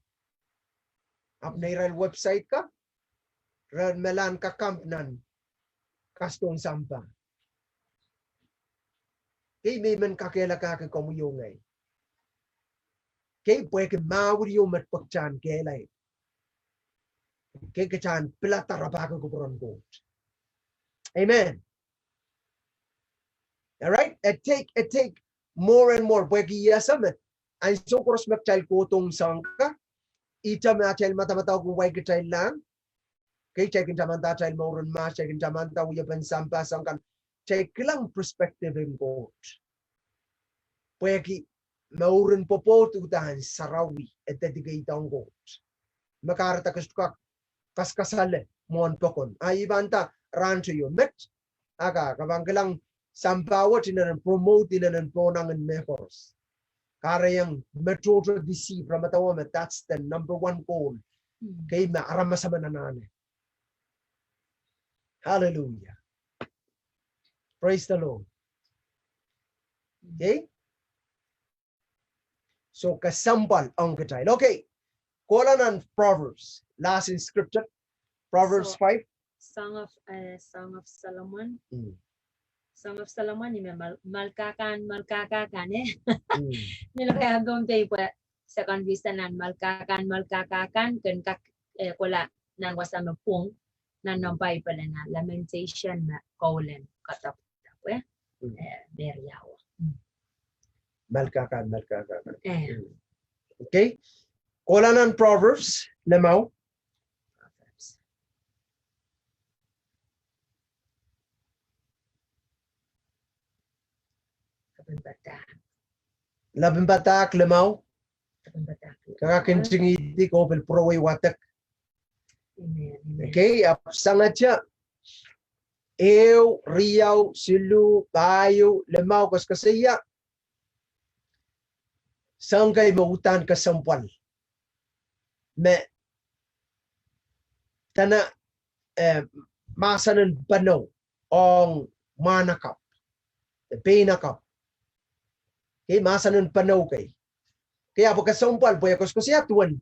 Ahpw neirail website ka, re melahn kakamp nan kasdohn sampah. Kei, me I men kakehlakahki komwi oh ngehi. Kei, pwehki mahwir ieu met pwe kitail en kehlail. Kei, kitail en pilada rapahki kupwuren Koht. Amen. All right? It take, it take more and more. Pwehki I ese me ansou koaros me kitail kohdohng soahng ka, ihte me atail madamadau kin wai kitail lahng. Kei, kitail kin tamanda atail mouren mahs, kitail kin tamanda wiepen sampah soahng kan. Kitail kilang perspective en Koht. Pwehki mouren pwopwoud uhdahn sarawi, e dedicate ong Koht. Me kahrehda ke sohte kak kaskasale mwohn pokon. Ah, I pahn nda rahnteio met, ah, ke pahn kilang sampah wet inenen promote inenen pohnangin mehkot koaros. Kahrehiong me tohto deceive, re medewe me that's the number one goal. Kei, me aramas emen anahne. Hallelujah. Praise the Lord. Okay? So, kesempwal ong kitail. Okay. Kohla nan Proverbs, last in scripture, Proverbs five. Song of, eh, Song of Solomon. Song of Solomon, ih me mal-, malkahkan, malkahkan, eh. Ni lokaia Pohnpei pwe second reason nan malkahkan, malkahkan, ken kak, eh, kohla nan wasa me pwung, nan noumw Baipel nan Lamentation me Kaulen kadap. Eh, meriawa. Malkahkan, malkahkan. Eh. Okay. Kohla nan Proverbs, limau. Proverbs. Lapin padahk. Lapin padahk, limau. Lapin padahk. Kak ntingihdi ko pil pwurowei wadek. Amen, amen. Okay, ahpw sangete ehu, riau, siluh, pahieu, limau, koasoakoasoia soahng kei me uhdahn kesempwal. Me dene, eh, mahsen en Paino ong mwahnakapw, pein akapw. Okay, mahsen en Paino kei. Okay, ahpw kesempwal pwe koasoakoasoia duwen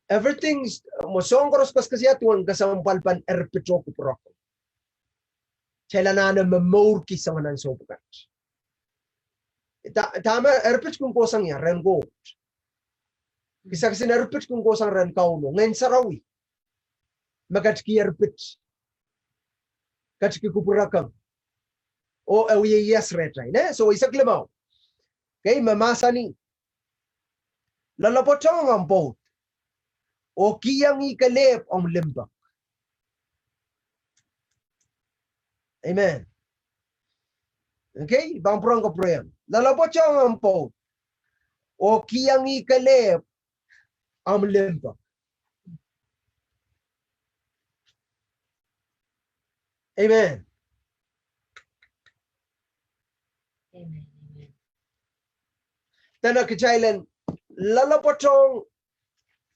everything, mwo soahng koaros koasoakoasoia duwen kesempwalpen erpit oh kupwurokong. Kitail anahne momourki soangen ansou pwukat. Dah, dahme erpit kin kohsang ia? Rehn Koht. Kisakis en erpit kin kohsang rehn Kauno, Ngehn Sarawi. Me ketikih erpit, ketikih kupwurokong, oh e wia iasrehtail, ne? So, eisek limau. Okay, me mahsanih, loalopwoatohng omw pwoud, oh kihong ih kelehpw omw limpoak. Amen. Okay, pahn pwurehng kapwurehiong. Loalopwoatohng omw pwoud, oh kihong ih kelehpw omw limpoak. Amen. Amen, amen. Dene kitail en loalopwoatohng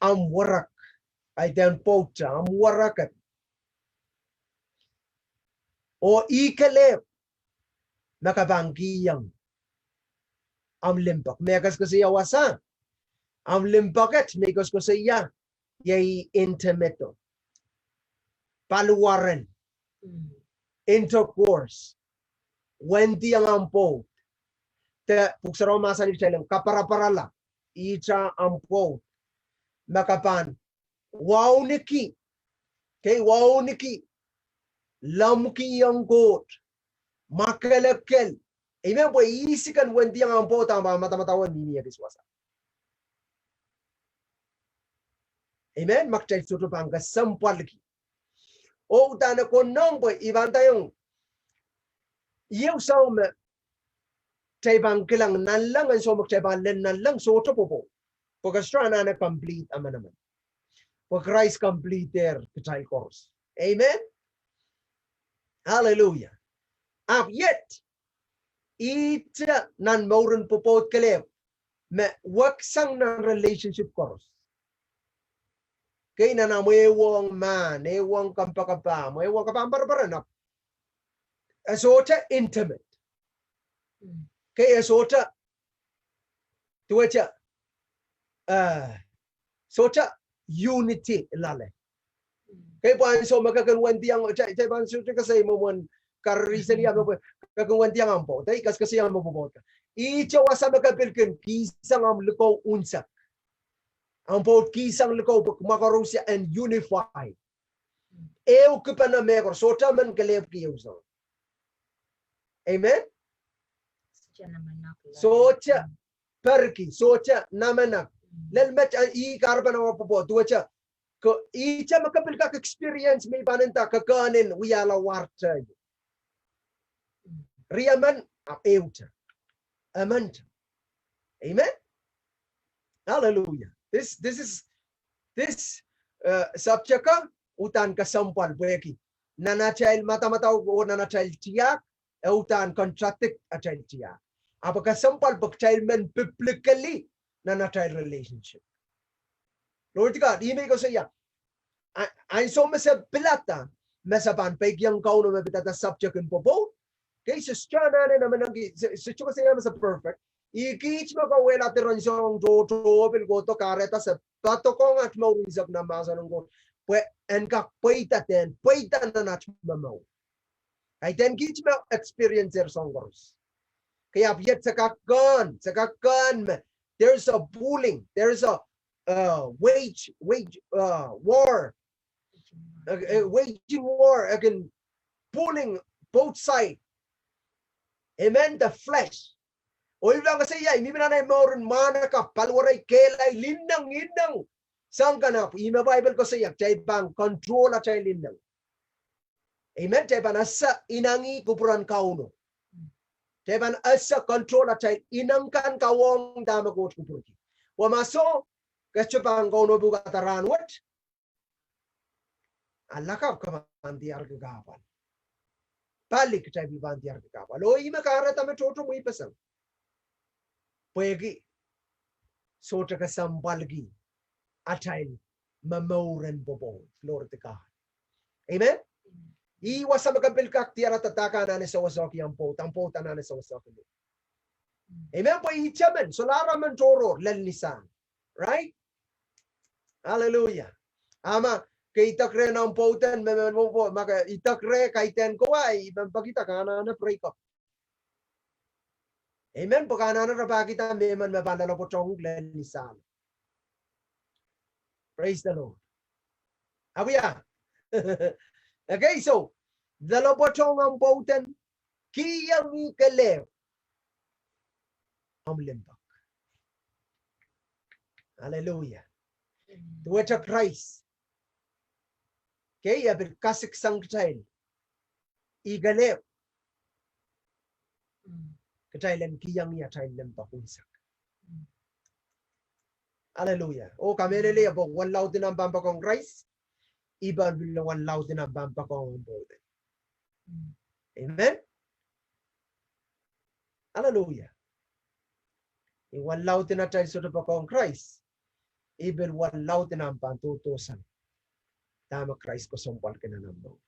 omw werek, ahi dehn pwoud, omw werek. Oh ih kelehpw me ke pahn kihong omw limpoak. Me koasoakoasoia wasa, omw limpoak et me I koasoakoasoia, iei intimate, paliwaren, intercourse, wendiong omw pwoud. De Pwuhk Sarawi mahsanih kitail en kaparaparala ihte omw pwoud, me ke pahn wauneki, okay, wauneki, lomwkihong Koht, mwakelekel. Amen. Pwe ihs ih ken wendiong omw pwoud ahpw pahn madamadau mihmi ekis wasa? Amen. Ma kitail sohte pahn kesempwalki. Oh udahn e konehng pwe I pahn ndaiong, ieu soahng me kitail pahn kilang nanleng, ansou me kitail pahn lel nanleng, sohte pwopwoud. Pwe Krais anahne complete emenemen. Pwe Krais complete-er kitail koaros. Amen. Hallelujah. Ahpw iet, ihte nan mouren pwopwoud kelehpw me weksang nan relationship koaros. Kei nan amw ehuong mahn, ehuong kompoakepahmw, ehuong kepahmw pereperen, ahpw e sohte intimate. Kei e sohte, duwehte, eh, sohte unity loale. Kei pwe ansou me ke kin wendiong, kitail, kitail pahn sohte kesei mwomwen, kariseli ahmw pwe, ke kin wendiong ahmw pwoud, eh, keskesei ahmw pwoud. Ihte wasa me ke pil kin kihsang ahmw likou unsek. Ahmw pwoud kihsang likou pwe kumwa koaros en unify. Ehukipene mehkot, sohte men kelehpwki ehu soang. Amen. Sohte perki, sohte namenek. Lel met, eh, ih kahrepen ahmw pwopwoud, duwehte, ke, ihte me ke pil kak experience me I pahn nda ke kehn wiahla warte. Riemen, ah, ehute. Emente. Amen. Hallelujah. This, this is, this, uh, subject, uh, uhdahn kesempwal pwehki nan atail madamadau oh nan atail tiahk, e uhdahn contradict atail tiahk. Ahpw kesempwal pwe kitail men biblically nan atail relationship. Glory to God. Ih me I koasoia. A, ansou me se pilada me se pahn peikiong Kauno me pidada subject en pwopwoud. Kei se sohte anahne namenengki, se, se sohte koasoia me se perfect. Ih kiht me kauwehla diren soahng tohto pil kohdo kahrehda se patokohng aht mour unsek nan mahsen en Koht. Pwe en kak pweida, en pweida nan aht momour. Kaidehn kiht me experience-er soahng koaros. Kei ahpw iet se kak kehn, se kak kehn me, there's a pulling, there's a, uh, wage, wage, uh, war. Uh, uh, waging war, again, pulling both side. Amen, the flesh. Oh I pahn koasoia, I mihmi nan ei mouren mwahnakapw, paliwerei, kehlail, ineng, ineng. Soang kan ahpw, ih me Bible koasoia, kitail pahn control atail ineng. Amen. Kitail pahn ese ineng ih kupwuren Kauno. Kitail pahn ese control atail ineng kan kawehwehng dahme Koht kupwurki. Pwe ma soh, ke sohte pahn Kauno pwukada rahnwet. A lakapw ke pahn diarki kahpwal. Pali kitail pil pahn diarki kahpwal. Oh ih me kahrehda me tohto mweipeseng. Pwehki sohte kesempwalki atail momouren pwopwoud. Glory to God. Amen. Ih wasa me ke pil kak diarada dahke anahne sewesehki ahmw pwoud, ahmw pwoud anahne sewesehki. Amen. Pwe ih temen, solahr emen tohrohr lel nisahn. Right? Hallelujah. A ma ke idek rehn ahmw pwoud en, me, me, me, me, ma ke idek reh kaidehn kowe, I men peki dahke anahne break up. Amen. Pwe ke anahne rapahkihda mehmen me pahn loalopwoatohng lel nisahn. Praise the Lord. Awia. Okay, so, loalopwoatohng ahmw pwoud en, kihong ih kelehpw ahmw limpoak. Hallelujah. Duwehte Krais. Okay, e pil kasiksang kitail. Ih kelehpw. Kitail en kihong ih atail limpoak unsek. Hallelujah. Oh kamehlele, pwe wen laud en ahmw pahn poakohng Krais, ih pahn pil wen laud en ahmw pahn poakohng ahmw pwoud en. Amen. Hallelujah. Ih wen laud en atail sohte poakohng Krais, ih pil wen laud en ahmw pahn doadoahk sang dahme Krais kesempwalki nan ahmw mour.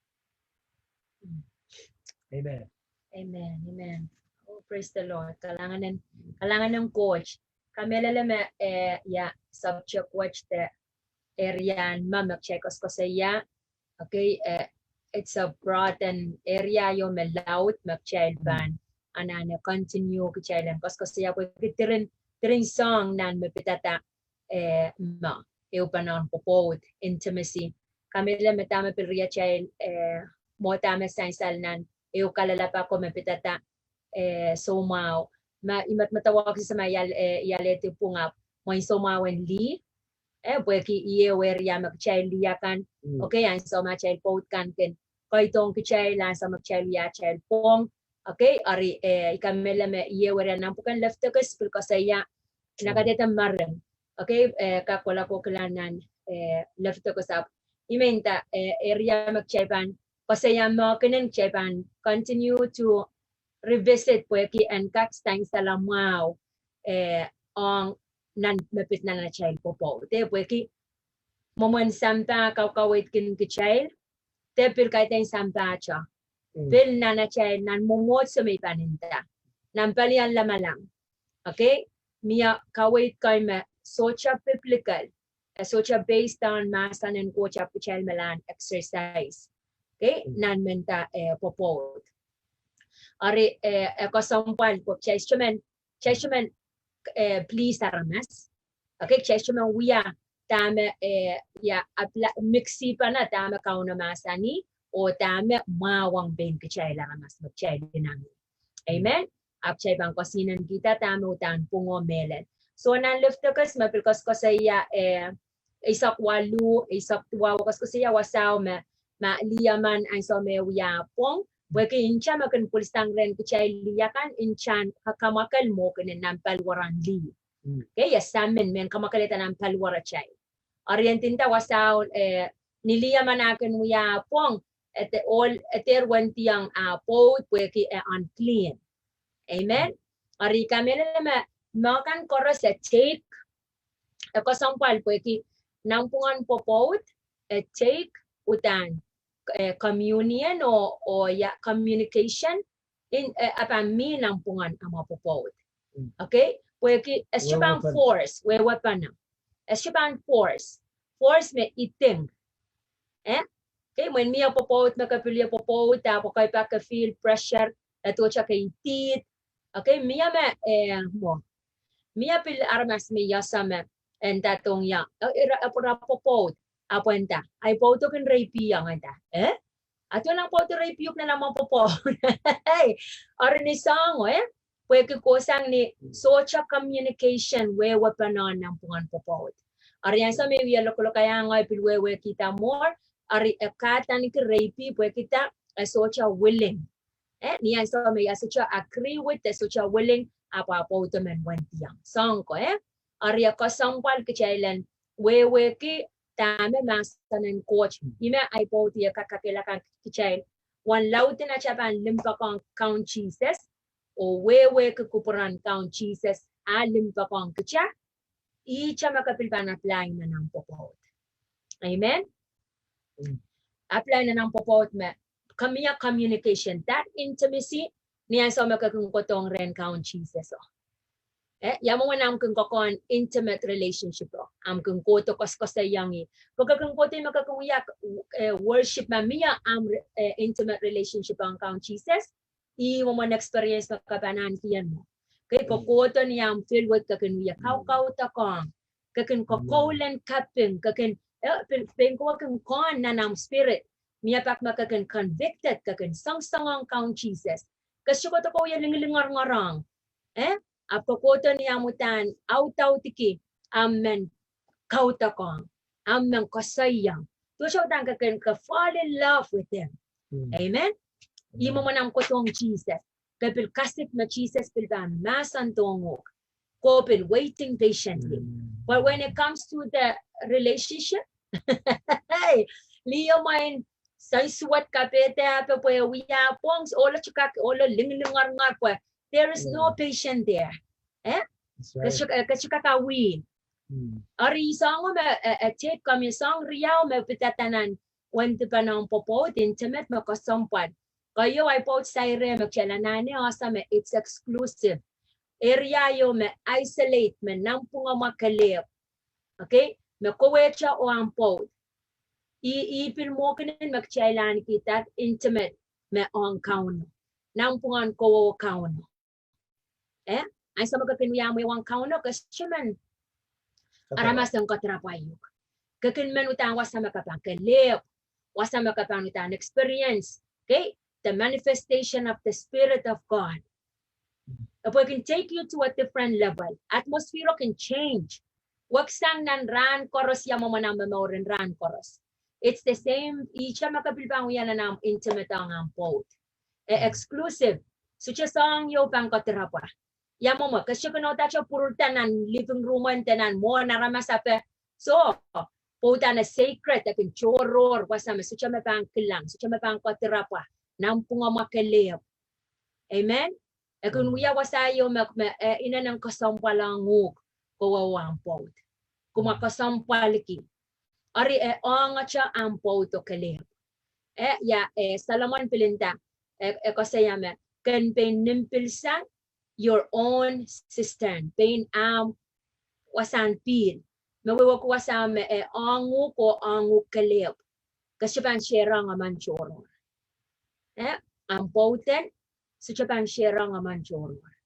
Amen. Amen. Amen. Oh, praise the Lord. Kalahngan en, kalahngan en Koht. Kamehlele me, eh, ia subject wet de area en me me kitail koasokoasoia. Okay, eh, it's a broad en area ieu me laud me kitail pahn anahne continue kitail en koasokoasoia pwehki diren, diren soahng nan me pidada, eh, me ehupene en pwopwoud, intimacy. Kamehlele me dahme pil riatail, eh, mwo dahme sansal nan ehu kalelapak ko me pidada, eh, soumwahu. Ma I medemedewe kisehse ma I ale, eh, I alehdi pwung ahpw mwein soumwahu en lih, eh, pwehki ih ehu area me kitail lih akan. Okay, ansou me atail pwoud kan kin keidohng kitail, ansou me kitail wia atail pwong, Okay, ari, eh, I kamehlele me iei werian nan pwuken Leviticus pil koasoia, na kadehde mering. Okay, eh, kak kohla kohkihla nan, eh, Leviticus ahpw I men nda, eh, area me kitail pahn koasoia mehkenen kitail pahn continue to revisit pwehki en kak sainsala mwahu, eh, ong nan me pid nan atail pwopwoud. Eh, pwehki mwomwen sampah kaukaweidkin kitail, de pil kaidehn sampah te. Pil nan atail nan mwomwohdiso me I pahn nda. Nan palien lamalam. Okay? Mie kaweid kei me sohte biblical. Eh, sohte based on mahsen en Koht ahpw kitail me lahn exercise. Okay? Nan me nda, eh, pwopwoud. Ari, eh, eh, kesempwal pwe kitail sohte men, kitail sohte men, eh, please aramas. Okay, kitail sohte men wia dahme, eh, ia, apply, mix-i pahn dahme Kauno mahsanih, oh dahme mwahu ong pein kitail aramas me kitail inangih. Amen. Ahpw kitail pahn koasoanehkihda dahme uhdahn pwung oh mehlel. So nan Leviticus me pil koasokoasoia, eh, eisek waluh, eisek duwau, koasokoasoia wasao me, ma lih emen ansou me wia pwung, pwehki nta me kin pwilsang rehn kitail lih akan, nta en kakamwakel mwokenen nan paliwar en lih. Okay, ia samin, mehn kamwakelehda nan paliwar atail. Ari e ndinda wasao, eh, ni lih emen ah kin wia pwung, e de, ohl, e dehr wendiong ah pwoud pwehki e unclean. Amen. Ari I kamehlele me, me kan koaros e take, e kesempwal pwehki nanpwungen pwopwoud, e take uhdahn, eh, communion oh, oh ia communication, in, eh, a pahn mih nanpwungen amwa pwopwoud. Okay? Pwehki e sohte pahn force, wehwehpene. E sohte pahn force. Force me I think. Eh? Okay, mwein mie pwopwoud me ke pil ie pwopwoud, ah pwe ke pak ke feel pressure, e dohte ke idih. Okay, mie me, eh, mwo. Mie pil aramas me I ese me, e nda dohng ia, eh, ira, eh, ira pwopwoud, ahpw e nda, ahi pwoudo kin reipiong, e nda, eh? Aduwen ahi pwoudo reipiuk nan amwa pwopwoud. Ari ni soahngo, eh? Pwehki kohsang ni sohte communication wehwehpene nanpwungen pwopwoud. Ari ansou me I wie lokolokaiahng e pil wehwehkihda more, ari e kahdaneki reipi pwehki dah, e sohte willing. Eh, ni ansou me ia sohte agree with, e sohte willing, ahpw ah pwoudo men wendiong. Soahngo, eh? Ari e kesempwal kitail en wehwehki dahme mahsen en Koht. Ih me ahi pwoud e kak kakehlaka kitail. Uwen laud en atail pahn limpoakohng Kaun Sises, oh wehwehki kupwuren Kaun Sises, ah limpoakohng kitail, ihte me ke pil pahn apply nan omw pwopwoud. Amen? Apply nan omw pwopwoud me, commu-, communication, that intimacy, ni ansou me ke kin kohdohng rehn Kaun Sises o. Eh, ia mwomwen omw kin kohkohn intimate relationship o. Omw kin kohdo koasoakoasoiong ih. Pwe ke kin kohdo me ke kin wia, eh, worship me mie omw, eh, intimate relationship ong Kaun Sises. Ih mwomwen experience me ke pahn ahneki mwo. Ke kohkohdo ni omw filled with, ke kin wia kaukaudokiong. Ke kin kokoul en kaping, ke kin, eh, pein, pein kowe kin kohn nan omw spirit. Mie pak me ke kin convicted, ke kin songosong ong Kaun Sises. Ke sohte kohdo wie linglingorngorong. Eh? Ahpw kohkohdo ni omw uhdahn audaudki omw men kaudokiong, omw men koasoiong. Duwehte uhdahn ke kin ke fall in love with him. Amen? Ih mwomwen omw kohdohng Sises. Ke pil kasik me Sises pil pahn mahsandohng uhk. Ke pil waiting patiently. But when it comes to the relationship, hey, lih o mwein, soansuwed kapehde, ahpw pwe wia pwongs, ohlo tikak, ohlo linglingorngor pwe. There is no patient there. Eh? Ke sohte, eh, ke sohte kak awih. Ari soahngo me, eh, eh, take communion, soahng riau me pidada nan wendipen omw pwopwoud, intimate me kesempwal. Keieu ahi pwoud saire me kitail anahne ese me it's exclusive. Area ieu me isolate me nanpwungamwahu kelehpw. Okay? Me kowehte oh omw pwoud. Ih, ih pil mwokenen me kitail ahneki that intimate me ong Kauno. Nanpwungen kowe oh Kauno. Eh? Ansou me ke kin wia mwehi ong Kauno, ke sohte men aramas en kadarapwa uhk. Ke kin men uhdahn wasa me ke pahn kelehpw, wasa me ke pahn uhdahn experience. Okay? The manifestation of the Spirit of God. Pwe kin take you to a different level. Atmosphere kin change. Weksang nan rahn koaros, ia mwomwen omw momour en rahn koaros. It's the same, ihte me ke pil pahn wia nan omw intimate ong omw pwoud. Eh, exclusive. Sohte soahng ieu pahn kadirapwa. Ia mwomwe, ke sohte kin uhdahte pwurda nan living room en de nan mwohn aramas ape. Soh, pwe uhdahn e sacred, e kin tohrohr wasa me sohte me pahn kilang, sohte me pahn kadirapwa, nanpwungamwa kelehpw. Amen. E kin wia wasa ieu me, me, eh, inenen kesempwal ong uhk, kowe oh ahmw pwoud. Kumwa kesempwalki. Eri e ongete ahmw pwoud oh kelehpw. Eh, ia, eh, Solomon pil nda, eh, e koasoia me, ken pein nimpihl sang your own cistern, pein ahmw wasahn pihl. Me wehwehki wasa me, eh, ong uhk oh ong uhk kelehpw. Ke sohte pahn share ong emen tohrohr. Eh, ahmw pwoud en, sohte pahn share ong emen tohrohr.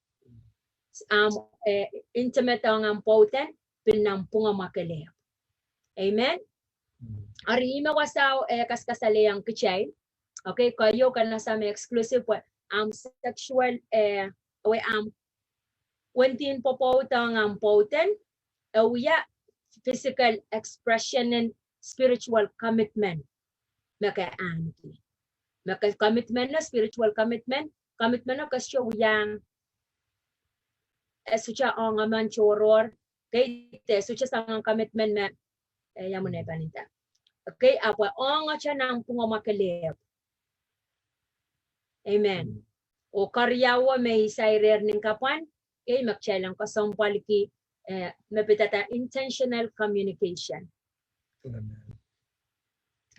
Ahmw, eh, intimate ong ahmw pwoud en, pil nanpwungamwa kelehpw. Amen. Eri ih me wasao, eh, kaskasalehiong kitail. Okay, keieu ke nda sang me exclusive, pwe ahmw sexual, eh, we ahmw wendin pwopwoud ong ahmw pwoud en, e wia physical expression en spiritual commitment me ke ahneki. Me ke commitment no, spiritual commitment, commitment no ke sohte wiahiong, eh, sohte ong emen tohrohr, okay, de sohte soangen commitment me, eh, ia mwomwe pahn nda. Okay, ahpw e ongete nanpwungamwa kelehpw. Amen. Oh keriau me I sairehr nin kapwan, okay, me kitail en kesempwalki, eh, me pidada intentional communication. Amen.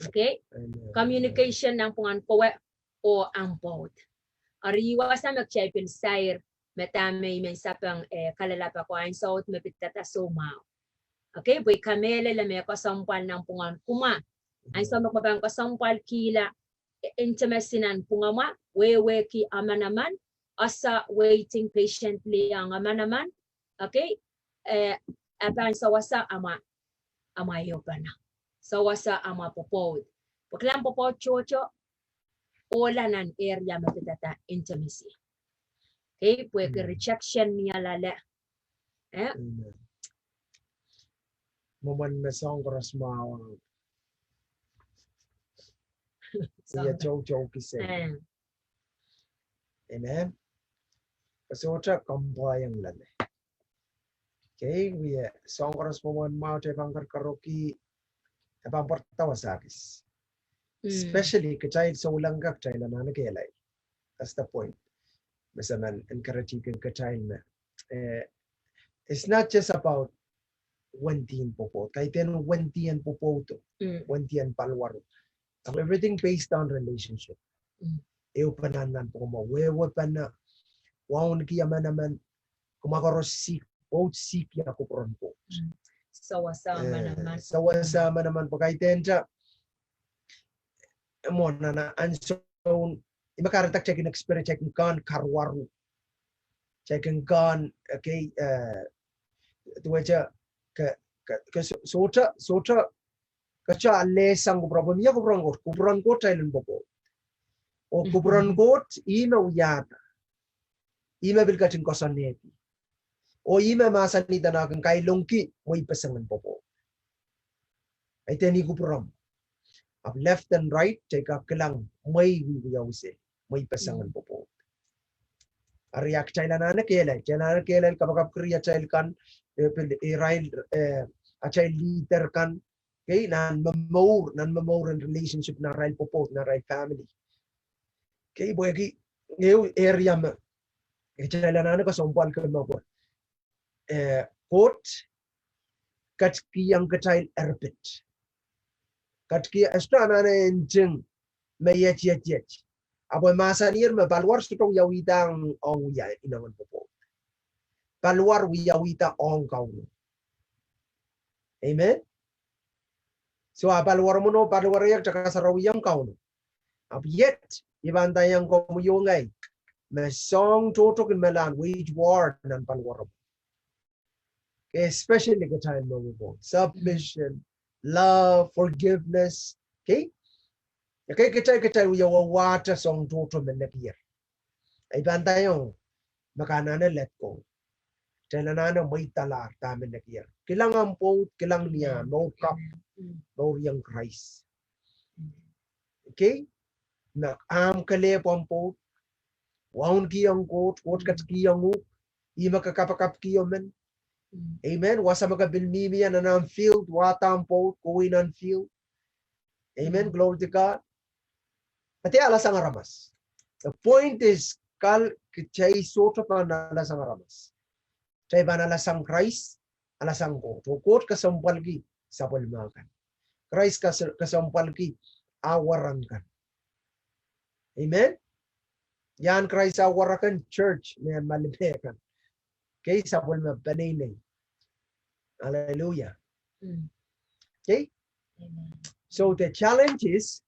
Okay? Amen. Communication nanpwungen kowe oh ahmw pwoud. Eri ih wasa me kitail pil sair, me dahme I men sapeng, eh, kalelapak ko ansou me pidada soumwahu. Okay, pwe I kamehlele me kesempwal nanpwungen kumwa. Ansou me kumwa pahn kesempwalkihla, eh, intimacy nanpwungamwa, wehwehki amanaman, ese waiting patiently ong amanaman. Okay, eh, e pahn sewese amwa, amwa ehupene. Sewese amwa pwopwoud. Pwe kilang pwopwoud tohto, ohla nan area me pidada intimacy. Okay, pwehki rejection ni alale. Eh? Amen. Mwomwen me soahng koaros mwahu. Ia toutou kisehn. Eh. Amen. Ke sohte comply ong leme. Okay, wie soahng koaros mwomwen mwahu, kitail pahn kerkaroki, e pahn pwarada wasa kis. Especially kitail souleng kan, kitail anahne kehlail. That's the point. Me se men encourage kin kitail me, eh, it's not just about wendin pwopwoud. Kaidehn wendin pwopwoud, wendin paliwar. Everything based on relationship. Ehupene nanpwungamwa, wehwehpene, wauneki amanaman, kumwa koaros seek, both seek ia kupwuren Koht. Sewese amanaman. Sewese amanaman, pwe kaidehn ta, eh, mwomwen nan ansoun, ih me kahrehda kitail kin experience, kitail kin kehn karuwaru. Kitail kin kehn, okay, eh, duwehte, ke, ke, ke so-, sohte, sohte, ke sohte alehsang kupwuren Koht, mie kupwuren Koht, kupwuren Koht kitail en pwopwoud. Oh kupwuren Koht, ih me wiahda. Ih me pil ketin koasoanehdi. Oh ih me mahsanih dene kin kailongki mweipeseng en pwopwoud. Kaidehn ih kupwuromw. Ahpw left and right, kitail kak kilang mwehi wiewia use, mweipeseng en pwopwoud. Eri a kitail anahne kehlail, kitail anahne kehlail kapakap kiri atail kan, eh, pil, eh, irail, eh, atail leader kan, okay, nan momour, nan momour en relationship, nan arail pwopwoud, nan arail family. Okay, pwehki, ehu area me kitail anahne kesempwalki me pwe, eh, Koht ketikihong kitail erpit. Ketikihong, e sohte anahne nting me iet, iet, iet. Ahpw e mahsaniher me paliwar sohte wiawihda ong, ong wia inengen pwopwoud. Paliwar wiawihda ong Kauno. Amen. So a paliwaromw oh paliwar ieu kitail kasarawi ong Kauno. Ahpw iet, I pahn ndaiong komwi oh ngehi, me soahng tohto kin me lahn wage war nan paliwaromw. Okay, especially kitail me pwopwoud. Submission, love, forgiveness. Okay? Okay, kitail, kitail wie wawahte soahng tohto me nekier. I pahn ndaiong, me ke anahne let go. Kitail anahne mweidalahr dahme me nekier. Kilang ahmw pwoud, kilang ni ahmw, mour kapw, mour iong Krais. Okay? Me ahmw kelehpw ahmw pwoud, Wauneki ong Koht, Koht ketikihong uhk, ih me ke kapakapki emen. Amen. Wasa me ke pil mihmi ie nan ahmw field, wahda ahmw pwoud, kohwei nan field. Amen. Glory to God. Kitail alasang aramas. The point is, kal kitail sohte pahn alasang aramas. Kitail pahn alasang Krais, alasang Koht. Oh Koht kesempwalki sapwellime kan. Krais kes-, kesempwalki ah waran kan. Amen. Ian Krais ah waran kan, church, me ma lime kan. Okay, sapwellime peneinei. Hallelujah. Okay. So the challenge is,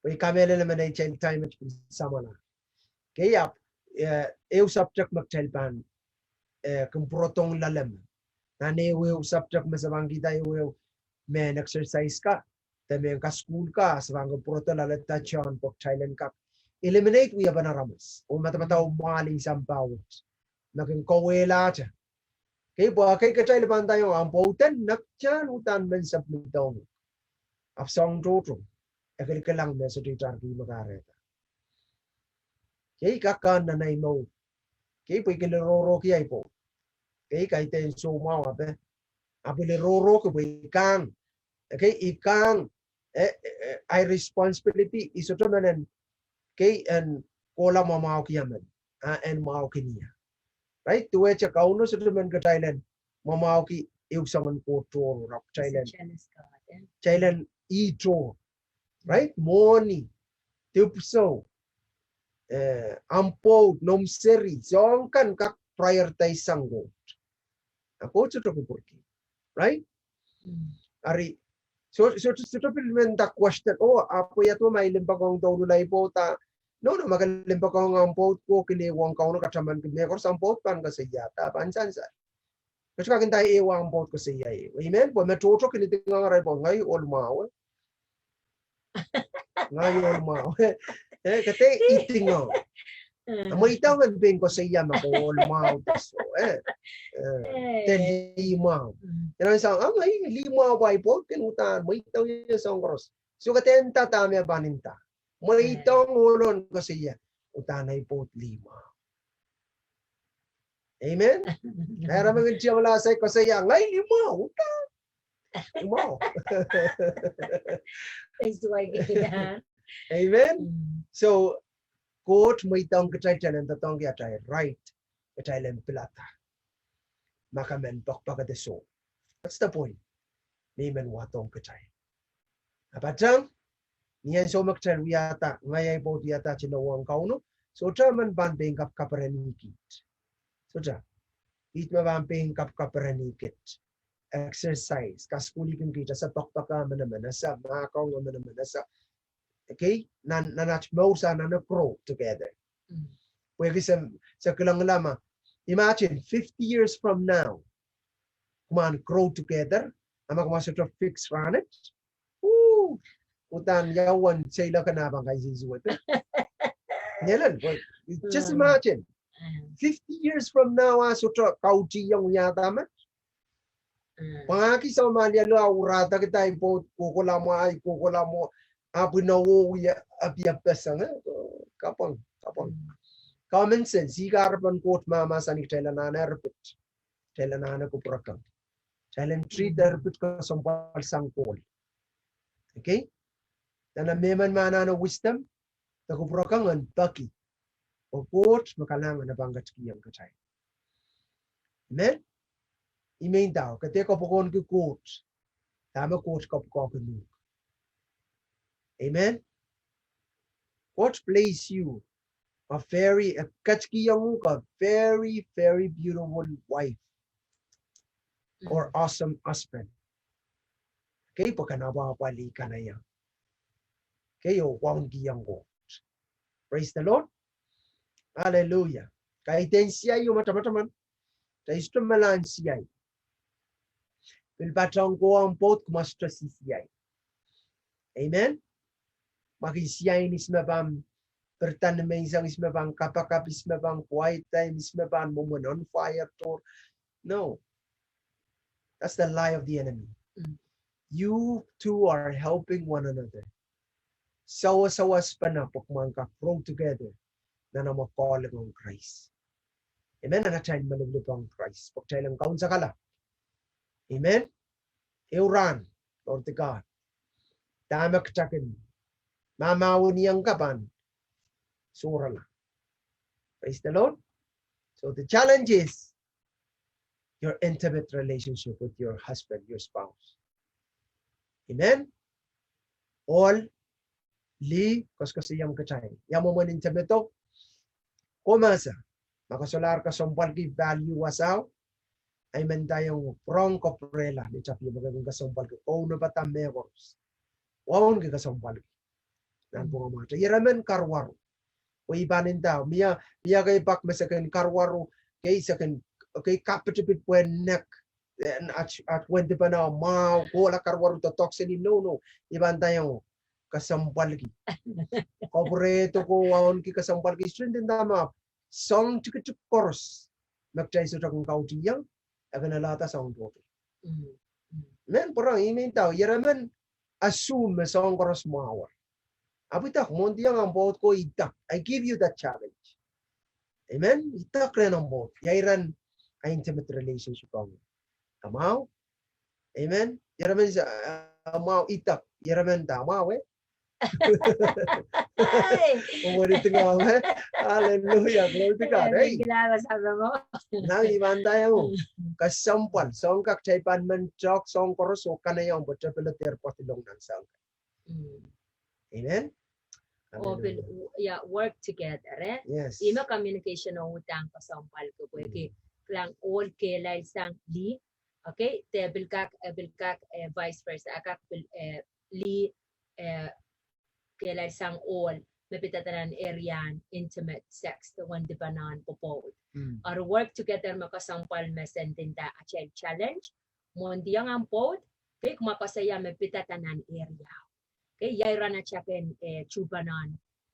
we kamehlele me nei time it samala. Okay, ahpw, eh, ehu subject me kitail pahn, eh, kin pwurodohng loale me. Nan ehu ehu subject me se pahn kihda ehu ehu mehn exercise ka, de mehn kasukuhl ka, se pahn kin pwurodo loaleda John pwe kitail en kak eliminate wiepen aramas. Oh madamadau mwahl en sampah wet. Me kin kauwehlahte. Okay, pwe ekei kitail pahn ndaiong ahmw pwoud en nektail uhdahn men submit ong. Ahpw soang tohto. E kilikilang me sohte itarki me kahrehda. Okay, kak kahng nan ei mour. Okay, pwe I kin lel rohrohki ei pwoud. Okay, kaidehn soumwahu ape. Ahpw I lel rohrohki pwe I kahng. Okay, I kahng. Eh, eh, eh, ei responsibility, I sohte men en, okay, en kohla mwamwahuki emen. Ah, en mwahuki ie. Right? Duwehte Kauno sohte men kitail en mwamwahuki ehu soangen Koht tohrohr, ahpw kitail en, kitail en ih tohrohr. Right? Mwohni, dipwisou, eh, ahmw pwoud, noumw seri, soahng kan kak prioritize sang Koht. Ah Koht sohte kupwurki. Right? Ari, so, so, sohte pil men nda question, oh, ahpw ia duwe ma I limpoakohng douluhl ei pwoud ah. No, no, ma ke limpoakohng ahmw pwoud, ke kiliwong Kauno, katamanki mehkoaros, ahmw pwoud pahn koasoia, da pahn sansal. Kitail kak inda ehu ahmw pwoud koasoia ehu. Amen. Pwe me tohto kin idingohng arail pwoud, ngehi ohl mwahu. Ngehi ohl mwahu. Eh, kitail idingohng. Mweidohng en pein koasoia ma ke ohl mwahu de soh, eh. Eh, de lih mwahu. Ina sang, ah, ngehi lih mwahu pwe ei pwoud kin uhdahn, mweidohng ie soahng koaros. So kitail nda dahme pahn nda. Mweidohng ohl en koasoia, uhdahn ei pwoud lih mwahu. Amen. Eri ma kin tiamala sai koasoia, ngehi lih mwahu, uhdahn. Lih mwahu. Amen. So, Koht mweidohng kitail, kitail en doadoahngki atail right, kitail en pilada ma ke men poakpoakehda soh. That's the point. Me I men wadohng kitail. Ah patehng, ni ansou me kitail wiahda, ngehi ei pwoud wiahda tilowohng Kauno, sohte emen pahn pein kapkaperen kit. Sohte. Kit me pahn pein kapkaperen kit. Exercise, kasukuhlki kitail, ese poakpoake emenemen, ese mahkohng emenemen, ese, okay, nan, nan aht mour sang nan grow together. Pwehki se, se kilangala ma, imagine fifty years from now, kumwail grow together, a ma kumwail sohte fix rahnwet. Ooh, uhdahn ia uwen seiloak en ah pahn kaisihsihwet. Nelen, well, just imagine. Fifty years from now, ah sohte kautihong wiahda met. Pwangahki soumalialu ah uradakihda ei pwoud kohkohla mwo, ei kohkohla mwo, ahpw inowo wie apiapeseng, eh? Kapwang, kapwang. Common sense, ih kahrepen Koht mahmahsanih kitail anahne erpit. Kitail anahne kupwuramwail. Kitail en treat erpit kesempwal sang kohl. Okay? Dene mehmen me anahne wisdom, de kupwuramwail en peki. Oh Koht me kalahngan e pahn ketikihong kitail. Amen? Ih me I ndao, ke dehr koapwokonki Koht. Dahme Koht koapwokonki uhk. Amen? God bless you. A very, a ketikihong uhk a very, very beautiful wife or awesome husband. Okay, pwe ke en apwahpwalih kanahieng. Okay, oh wauneki ong Koht. Praise the Lord. Hallelujah. Kaidehn siai oh ma tamataman. Kitail sohte melahn siai. Pil patehng ko ahmw pwoud, kumwail sohte sisiai. Amen. Ma ke siai, ihs me pahn pirida nimenseng, ihs me pahn kapakap, ihs me pahn quiet time, ihs me pahn mwomwen on fire tohr. No. That's the lie of the enemy. You two are helping one another. Sawasawas pahn pwukoahn ka grow together. nan amwa calling ong Krais. Amen. Nan atail malipilipohng Krais, pwe kitail en kaunsekala. Amen. Ehu rahn, Lord God, dahme kitail kin mahmahweniong ka pahn sohrala. Praise the Lord. So the challenge is your intimate relationship with your husband, your spouse. Amen. Ohl, lih, koasoakoasoiong kitail ia mwomwen intimate-o. Komw ese, ma ke solahr kesempwalki value wasao, I mean, daiong prong koperehla ni tapio me ke kin kesempwalki kaunopada mehkoaros. Wauneki kesempwalki nan pwungamwahu. Ieremen karuwaru. Pwe I pahn nda, mie, mie kei pak me se kin karuwaru, kei se kin, kei kapitipit pwe nek, eh, at, at wendi pahn mwahu, kohla karuwaru doadoahk seli, no, no, I pahn daiong kesempwalki. Koperehdo ko wauneki kesempwalki, I student nda ma soahng tikitik koaros me kitail sohte kin kautiong, e kin alehda soahng tohto. Mm, mm. Men pwurehng I men nda, ieremen assume me soahng koaros mwahu. Ahpw idek, mwohn diong ahmw pwoud ko idek. I give you that challenge. Amen. Idek rehn ahmw pwoud. Ia iren a intimate relationship ong. Amwahu. Amen. Ieremen sa, ah, mwahu idek. Ieremen da mwahu, eh? Hey. Omwori tinga, eh? Hallelujah. Glory to God. Hey. Kila ka sa mo. Nang I pahn daiong kesempwal. Soahng kak kitail pahn men talk soahng koaros oh kanaiong pwe tepel dehr pwatilong nan soahng. Mm. Amen. Oh, pil, hallelujah. Yeah, work together, eh? Yes. Ihme communication oh udahn kesempwalki pwehki kilang ohl kehlail sang lih. Okay, de pil kak, eh, pil kak, eh, vice versa, a kak pil, eh, lih, eh, kehlail sang ohl me pidada nan area en intimate sex, de wendi pahn pwopwoud. Mm. Eri work together me kesempwal me sendinda atail challenge. Mwohn diong ahmw pwoud, kei kumwa koasoia me pidada nan area. Kei ia iren atail kin, eh, tuhpeno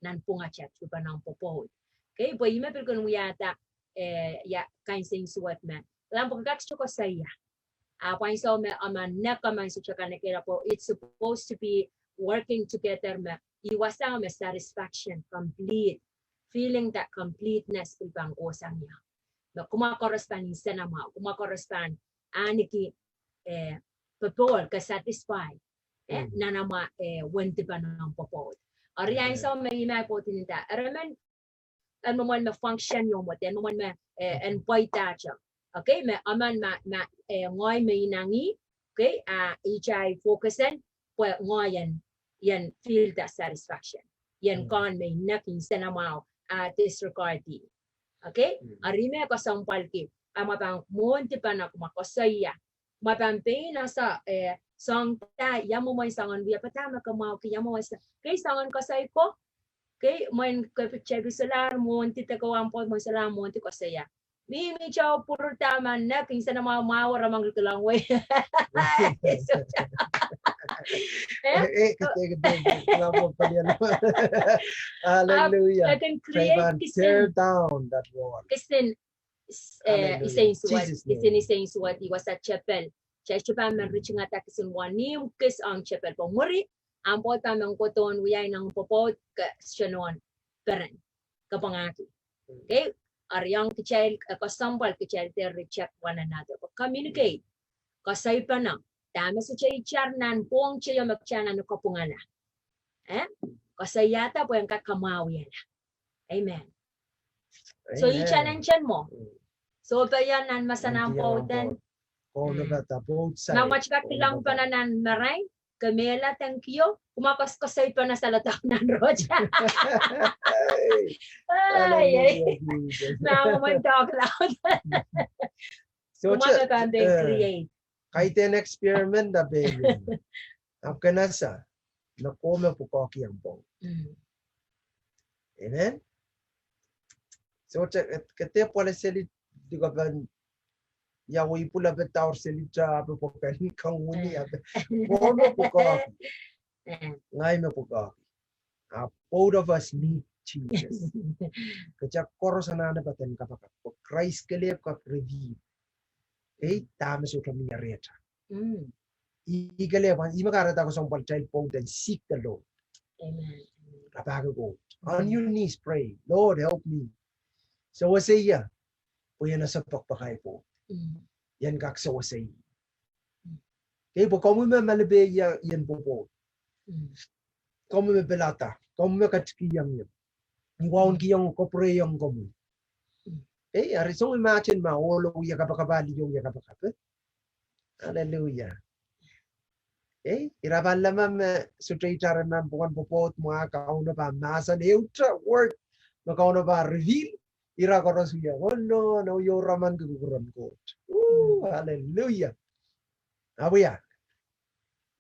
nan pwungatail, tuhpeno pwopwoud. Kei pwe ihme pil kin wiahda, eh, ia kain seinsuwed me. Lampo kak sohte koasoia. Ahpw ansou me emen nek emen sohte kanekehla pwe it's supposed to be working together me. Ih wasa me satisfaction, complete, feeling that completeness pil pahn kohsang ie. Me kumwa koaros pahn nsenamwahu, kumwa koaros pahn ahneki, eh, popohl ke satisfy. Eh, mm. Nan amwa, eh, wendi pahn pwopwoud. Eri ansou me ihme pwoud nda, ieremen en mwomwen me function ieu mwo, en mwomwen me, eh, en pweidahte. Okay, me emen ma, ma, eh, ngehi me inangih, okay, a, ihte ahi focus en, pwe ngehi en, ien feel that satisfaction. Ien, mm, kin me nek nsenamwahu, a, disregard ih. Okay? Mm. Eri me kesempwalki, a ma pahn mwohn dipana kumwa koasoia. Ma pahn pein ese, eh, soahng da, ia mwomwen soangen wia, padahk me ke mwahuki, ia mwomwen sa. Kei soangen koasoi ko. Kei mwein ke pil, kei pil solahr mwohndi de ke wahn pwoud mwein solahr mwohndi koasoia. Mihmi tau pwurda ma nek nsenamwahu mwahu, ramang kilkilang wei. Eh? Eh, eh, kete, kete, kete, kete, kete, kete. Hallelujah. Ah, ke kin create, tear down that wall. Kisin, eh, hallelujah. Kisin, Jesus' name. Kisin, kisin suwed, ih wasa tepel. Kitail sohte pahn men ritingada kisin wahn ihmw kis ong tepel. Pwe mwuri, ahmw pwoud pahn men kohdohn wia ineng pwopwoud ke sohte nohn peren. Kapwungki. Okay? Eri ong kitail, eh, kesempwal kitail dehr reject one another. Pwe communicate. Koasoipene. Dahme sohte itar nan pwong teio me kitail anahne kapwungala. Eh? Koasoiada pwe en kak kamwahwihala. Amen. So, amen. Ih challenge en mwo. Mm. So, pwe ia nan mahsen ahmw pwoud en. Pwoud. Pwoud, mm, pwoud, pwoud side. Ma mwatka kilang pene nan marain, ke mehla tengkio, kumwa koasokoasoi pene saledek nan rohte. Hey. Hey, hey. Hallelujah, Jesus. Now, when talk loud. So, kumwa, eh, kaidehn experiment a pil. Ahpw ke ese, me komw pwukoahki ahmw pwoud. Mm. Amen. So, te, ke dehr pwale seli, di ke pahn, ia wei pwula pe daur seli ta, pe pwukoahki kanguni, eh, ape. Komw pwukoahki. Eh. Ngehi me pwukoahki. Ah, both of us need Jesus. Kitail koaros anahne pahn kapakap. Pwe Krais kelehpw kak reveal. Ei, dahme sohte mie rehtail. Mm. Ih, ih kelehpw, ih me kahrehda kesempwal kitail pwoud en seek the Lord. Amen. Rapahki Koht. On your knees pray, "Lord, help me." Sewese ie, pwe ien ese pekipek ahi pwoud. Ien kak sewese ie. Kei, pwe komwi me malipe ie ien pwopwoud. Komwi me pilada, komwi me ketikihong ie. I wauneki ie, I kapwurehiong komwi. Ei, eri song imagine ma ohlo wie kapakap, lih wie kapakap. Hallelujah. Ei, ira pahn leme me sohte itar nan pwukan pwopwoud mwahu, Kauno pahn mahsen ehute word me Kauno pahn reveal, ira koaros wia, oh no, no, io raman ki kupwuren Koht. Ooh, hallelujah. Awia.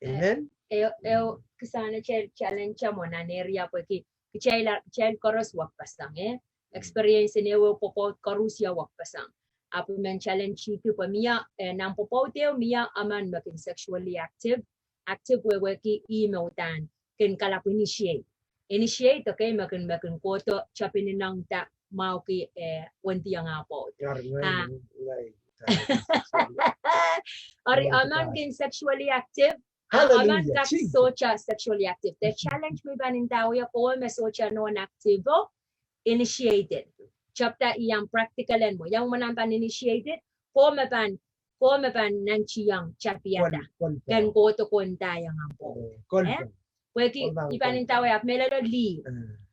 Amen. Eh, eh, kisane challenge mo nan area pwehki kitail, kitail koaros wekpeseng, eh. Experience en ehu pwopwoud koaros ia wekpeseng. Ahpw men challenge ki pwe mie, eh, nan pwopwoud ehu mie emen me kin sexually active, active wehwehki ih me uhdahn kin kalapw initiate. Initiate, okay, me kin, me kin kohdo tepin ineng da mwahuki, eh, wendiong ah pwoud. Eri emen kin sexually active. Emen kak sohte sexually active. The challenge me I pahn ndawei, kowe me sohte non active o, initiated. Chapter iang practical en mwo. Iang mwo nan pahn initiated, kowe me pahn, kowe me pahn nantihong tapiada. Ken kohdo ko ndaiong ahmw pwoud. Eh? Pwehki I pahn ndawei ahpw mehlelo lih.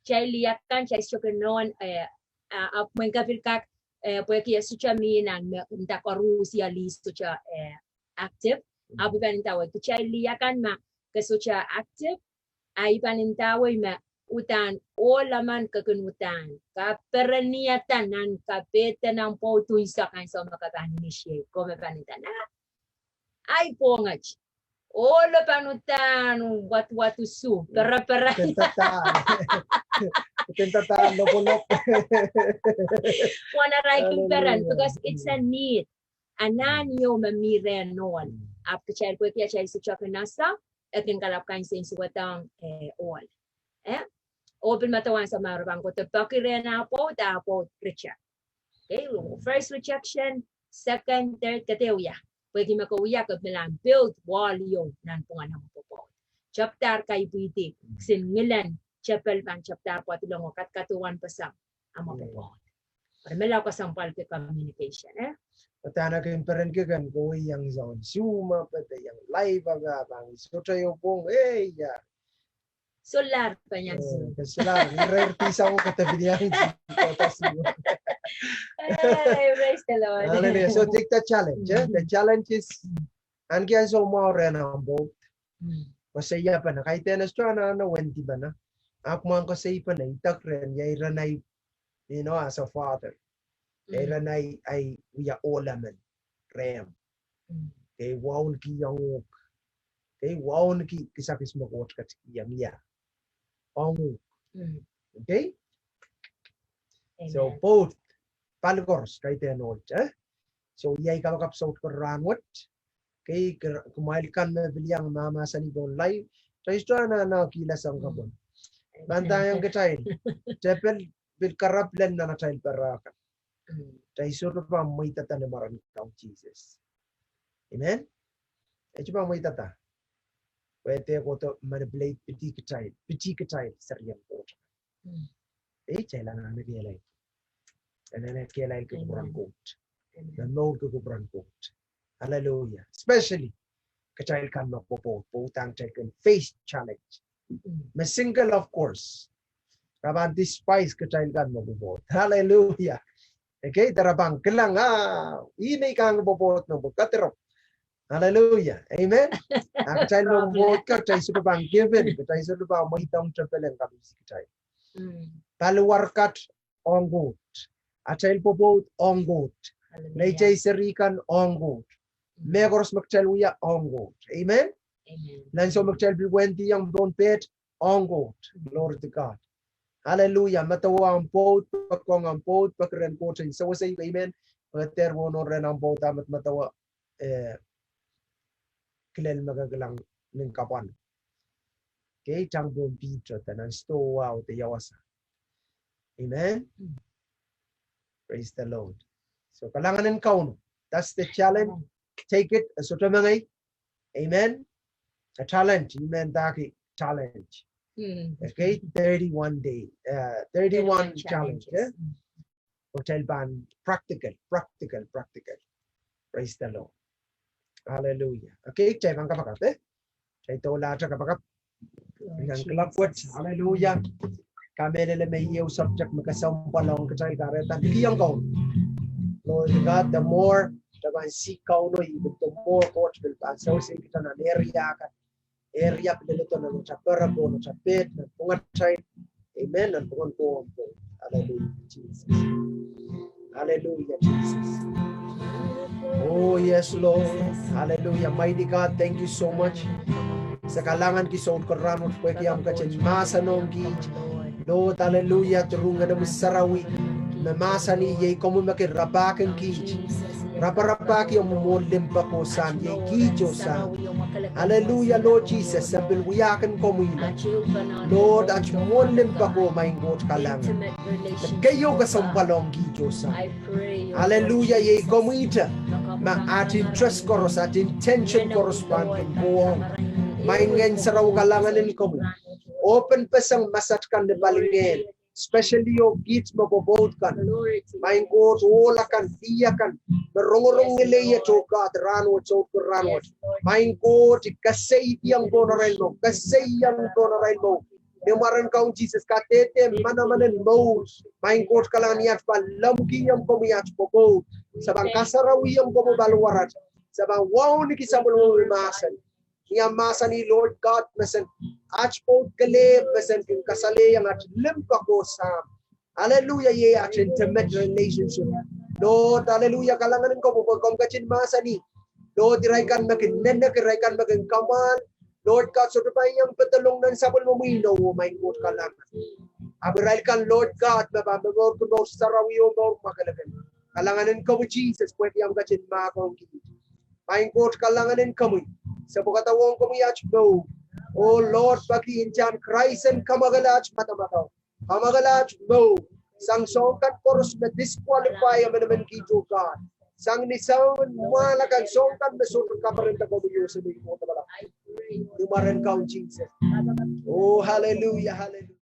Kitail lih akan, kitail sohte kin non, eh, ah, ahpw mwein ke pil kak, eh, pwehki e sohte mie nan me nda koaros ia lih sohte, eh, active. Ahpw I pahn ndawei kitail lih akan ma ke sohte active, a I pahn ndawei me uhdahn ohl emen ke kin uhdahn kapereniada nan kapehden ahmw pwoud unsek ansou me ke pahn initiate, kowe me pahn nda, nah, ahi pwonget. Ohlo pahn uhdahn wadwad usu, perepere. Wadwad lopwolopw. Wana rai kin peren, because it's a need. Anahn ieu me mi rehn ohl. Ahpw kitail pwehki atail sohte kin ese, e kin kalapw kansensuwedong, eh, ohl. Eh? Oh pil medewe ansou me re pahn kohdo peki rehn ah pwoud, ah pwoud reject. Okay, first rejection, second, third, ke dehr wia. Pwehki me ke wia ke pil ahn build wall ieu nan pwungen ahmw pwopwoud. Chapter ka ipwidi, kisin ngilen tepel pahn chapter pwadilong oh kadkadehwei peseng ahmw pwopwoud. Eri me lao kesempwalki communication, eh? Uhdahn e kin perenki ken kowe iang soun Zoom, pwe iang live, a pahn sohte iopong, eh, ia. Solar pahn iang Zoom. Ke solar, ire ire di sang ko te pil iang Zoom, ko te Zoom. Hey, praise the Lord. Hallelujah. So take the challenge, eh? The challenge is, ahneki ansou mwahu rehn ahmw pwoud. Koasoiapene, kaidehn e sohte anahne wendipene. Ahpw mwahu koasoipene, idek rehn, ia iren ahi, you know, as a father. Ia iren ahi, ahi wia ohl emen rehmw. Ke waunekihong uhk. Ke wauneki kisakis me Koht ketikihong ie. Ong uhk. Okay? So both, pali koaros, kaidehn ohl, eh? So ia ei kapakap soutik rahnwet. Kei, kumwail kan me pil iang mahmahsanih pohn live, kitail sohte anahne kihla sang kapwung. Pahn ndaiong kitail, tepel pil karap lel nan atail pere kan. Kitail sohte pahn mweidada ni mwaren Kaun Sises. Amen. Kitail pahn mweidada. Pwe e dehr kohdo manipulate, piti kitail, piti kitail serien Koht. Ei, kitail anahne kehlail. Anahne kehlail ki kupwuren Koht. Me mourki kupwuren Koht. Hallelujah. Especially kitail kan me pwopwoud, pwe uhdahn kitail kin face challenge. Me single, of course, re pahn despise kitail kan me pwopwoud. Hallelujah. Okay, de re pahn kilang, ah, ih me I kak pwopwoud me pwe kadirepw. Hallelujah. Amen. A kitail me pwopwoud kan, kitail sohte pahn give in, kitail sohte pahn mweidohng tepel en kaluhsih kitail. Paliwar kat ong Koht. Atail pwopwoud ong Koht. Neitail seri kan ong Koht. Mehkoaros me kitail wia ong Koht. Amen. Nan ansou me kitail pil wendiong pohn pet, ong Koht. Glory to God. Hallelujah. Medewe ahmw pwoud, poakohng ahmw pwoud, peki rehn Koht en sewese ih, amen. Pwe e dehr wohnon rehn ahmw pwoud ah medemedewe, eh, kilel me ke kilang nin kapwal. Okay, tang pohn pihto de nan stowa oh de ia wasa. Amen. Praise the Lord. So, kalahngan en Kauno. That's the challenge. Take it, e sohte mengei. Amen. A challenge, I men ndahki challenge. Okay, thirty-one day, uh, thirty-one challenge, eh? Kitail pahn practical, practical, practical. Praise the Lord. Hallelujah. Okay, kitail pahn kapakap, eh? Kitail doulahte kapakap. Iang kilak wet. Hallelujah. Kamehlele me ieu subject me kesempwal ong kitail kahrehda kihong Kauno. Lord God, the more kitail pahn seek Kauno, even the more Koht pil pahn sewese kita nan area kan. Area pil leledo nan ata perepwo, nan ata pet, nan pwungatail. Amen. Nan pwungen Koht. Hallelujah, Jesus. Hallelujah, Jesus. Oh, yes, Lord. Hallelujah. Mighty God, thank you so much. Se kalahngan ki sout ko rahnwet pwehki omw ketin mahsanihong kiht, Lord, hallelujah, through Ngehnomwi Sarawi, me mahsanih, iei komwi me kin rapahkin kiht. Raparapahki omw mwohn limpoak oh Sahm, iei kiht oh Sahm. Hallelujah, Lord Jesus, se pil wiahkin komwi. Lord, at mwohn limpoak oh, Maing Koht kalahngan. Keieu kesempwal ong kiht oh Sahm. Hallelujah, iei komwihte me at interest koaros, at intention koaros pahn kin kohwong. Maing Ngehn Sarawi, kalahngan en komwi. Open peseng masat kan ni palingehn, especially oh kiht me pwopwoud kan. Maing Koht, ohl akan, lih akan, me rongorong ngileiet oh God, rahnwet, sout ko rahnwet. Maing Koht, I kaseidiong pohn arail mour, kaseidiong pohn arail mour. Ni mwaren Kaun Sises, kadehde manaman en mour. Maing Koht kalahngan, ni at pahn lemmwikihong komwi at pwopwoud, se pahn kasarawihong komwi paliwarat. Se pahn wauneki sapwellimomwi mahsen. Ni omw mahsanih, Lord God, mesen at pwoud kelehpw, mesen kin kasalehiong at limpoak oh Sahm. Hallelujah, iei at intimate relationship. Lord, hallelujah, kalahngan en komwi pwe komw ketin mahsanih, Lord, irail kan me kin nenek, irail kan me kin kamwahl, Lord God, sohte pahn iang pedolong nan sapwellimomwi inou, oh Maing Koht kalahngan. Ahpw irail kan, Lord God, me pahn momourki mour sarawi oh mour mwakelekel. Kalahngan en komwi Sises, pwehki omw ketin mahkohng kiht. Maing Koht, kalahngan en komwi. Se pwekadahr ong komwi at mour. Oh Lord, peki ntahn Krais en kamwakele at madamadau, kamwakele at mour, sang soahng kan koaros me disqualify emenemen kiht, oh God. Sang ni soangen mwahl akan, soahng kan me sohte kaperenda komwi oh Semei Koht lapalap. Ni mwaren Kaun Sises. Oh, hallelujah, hallelujah.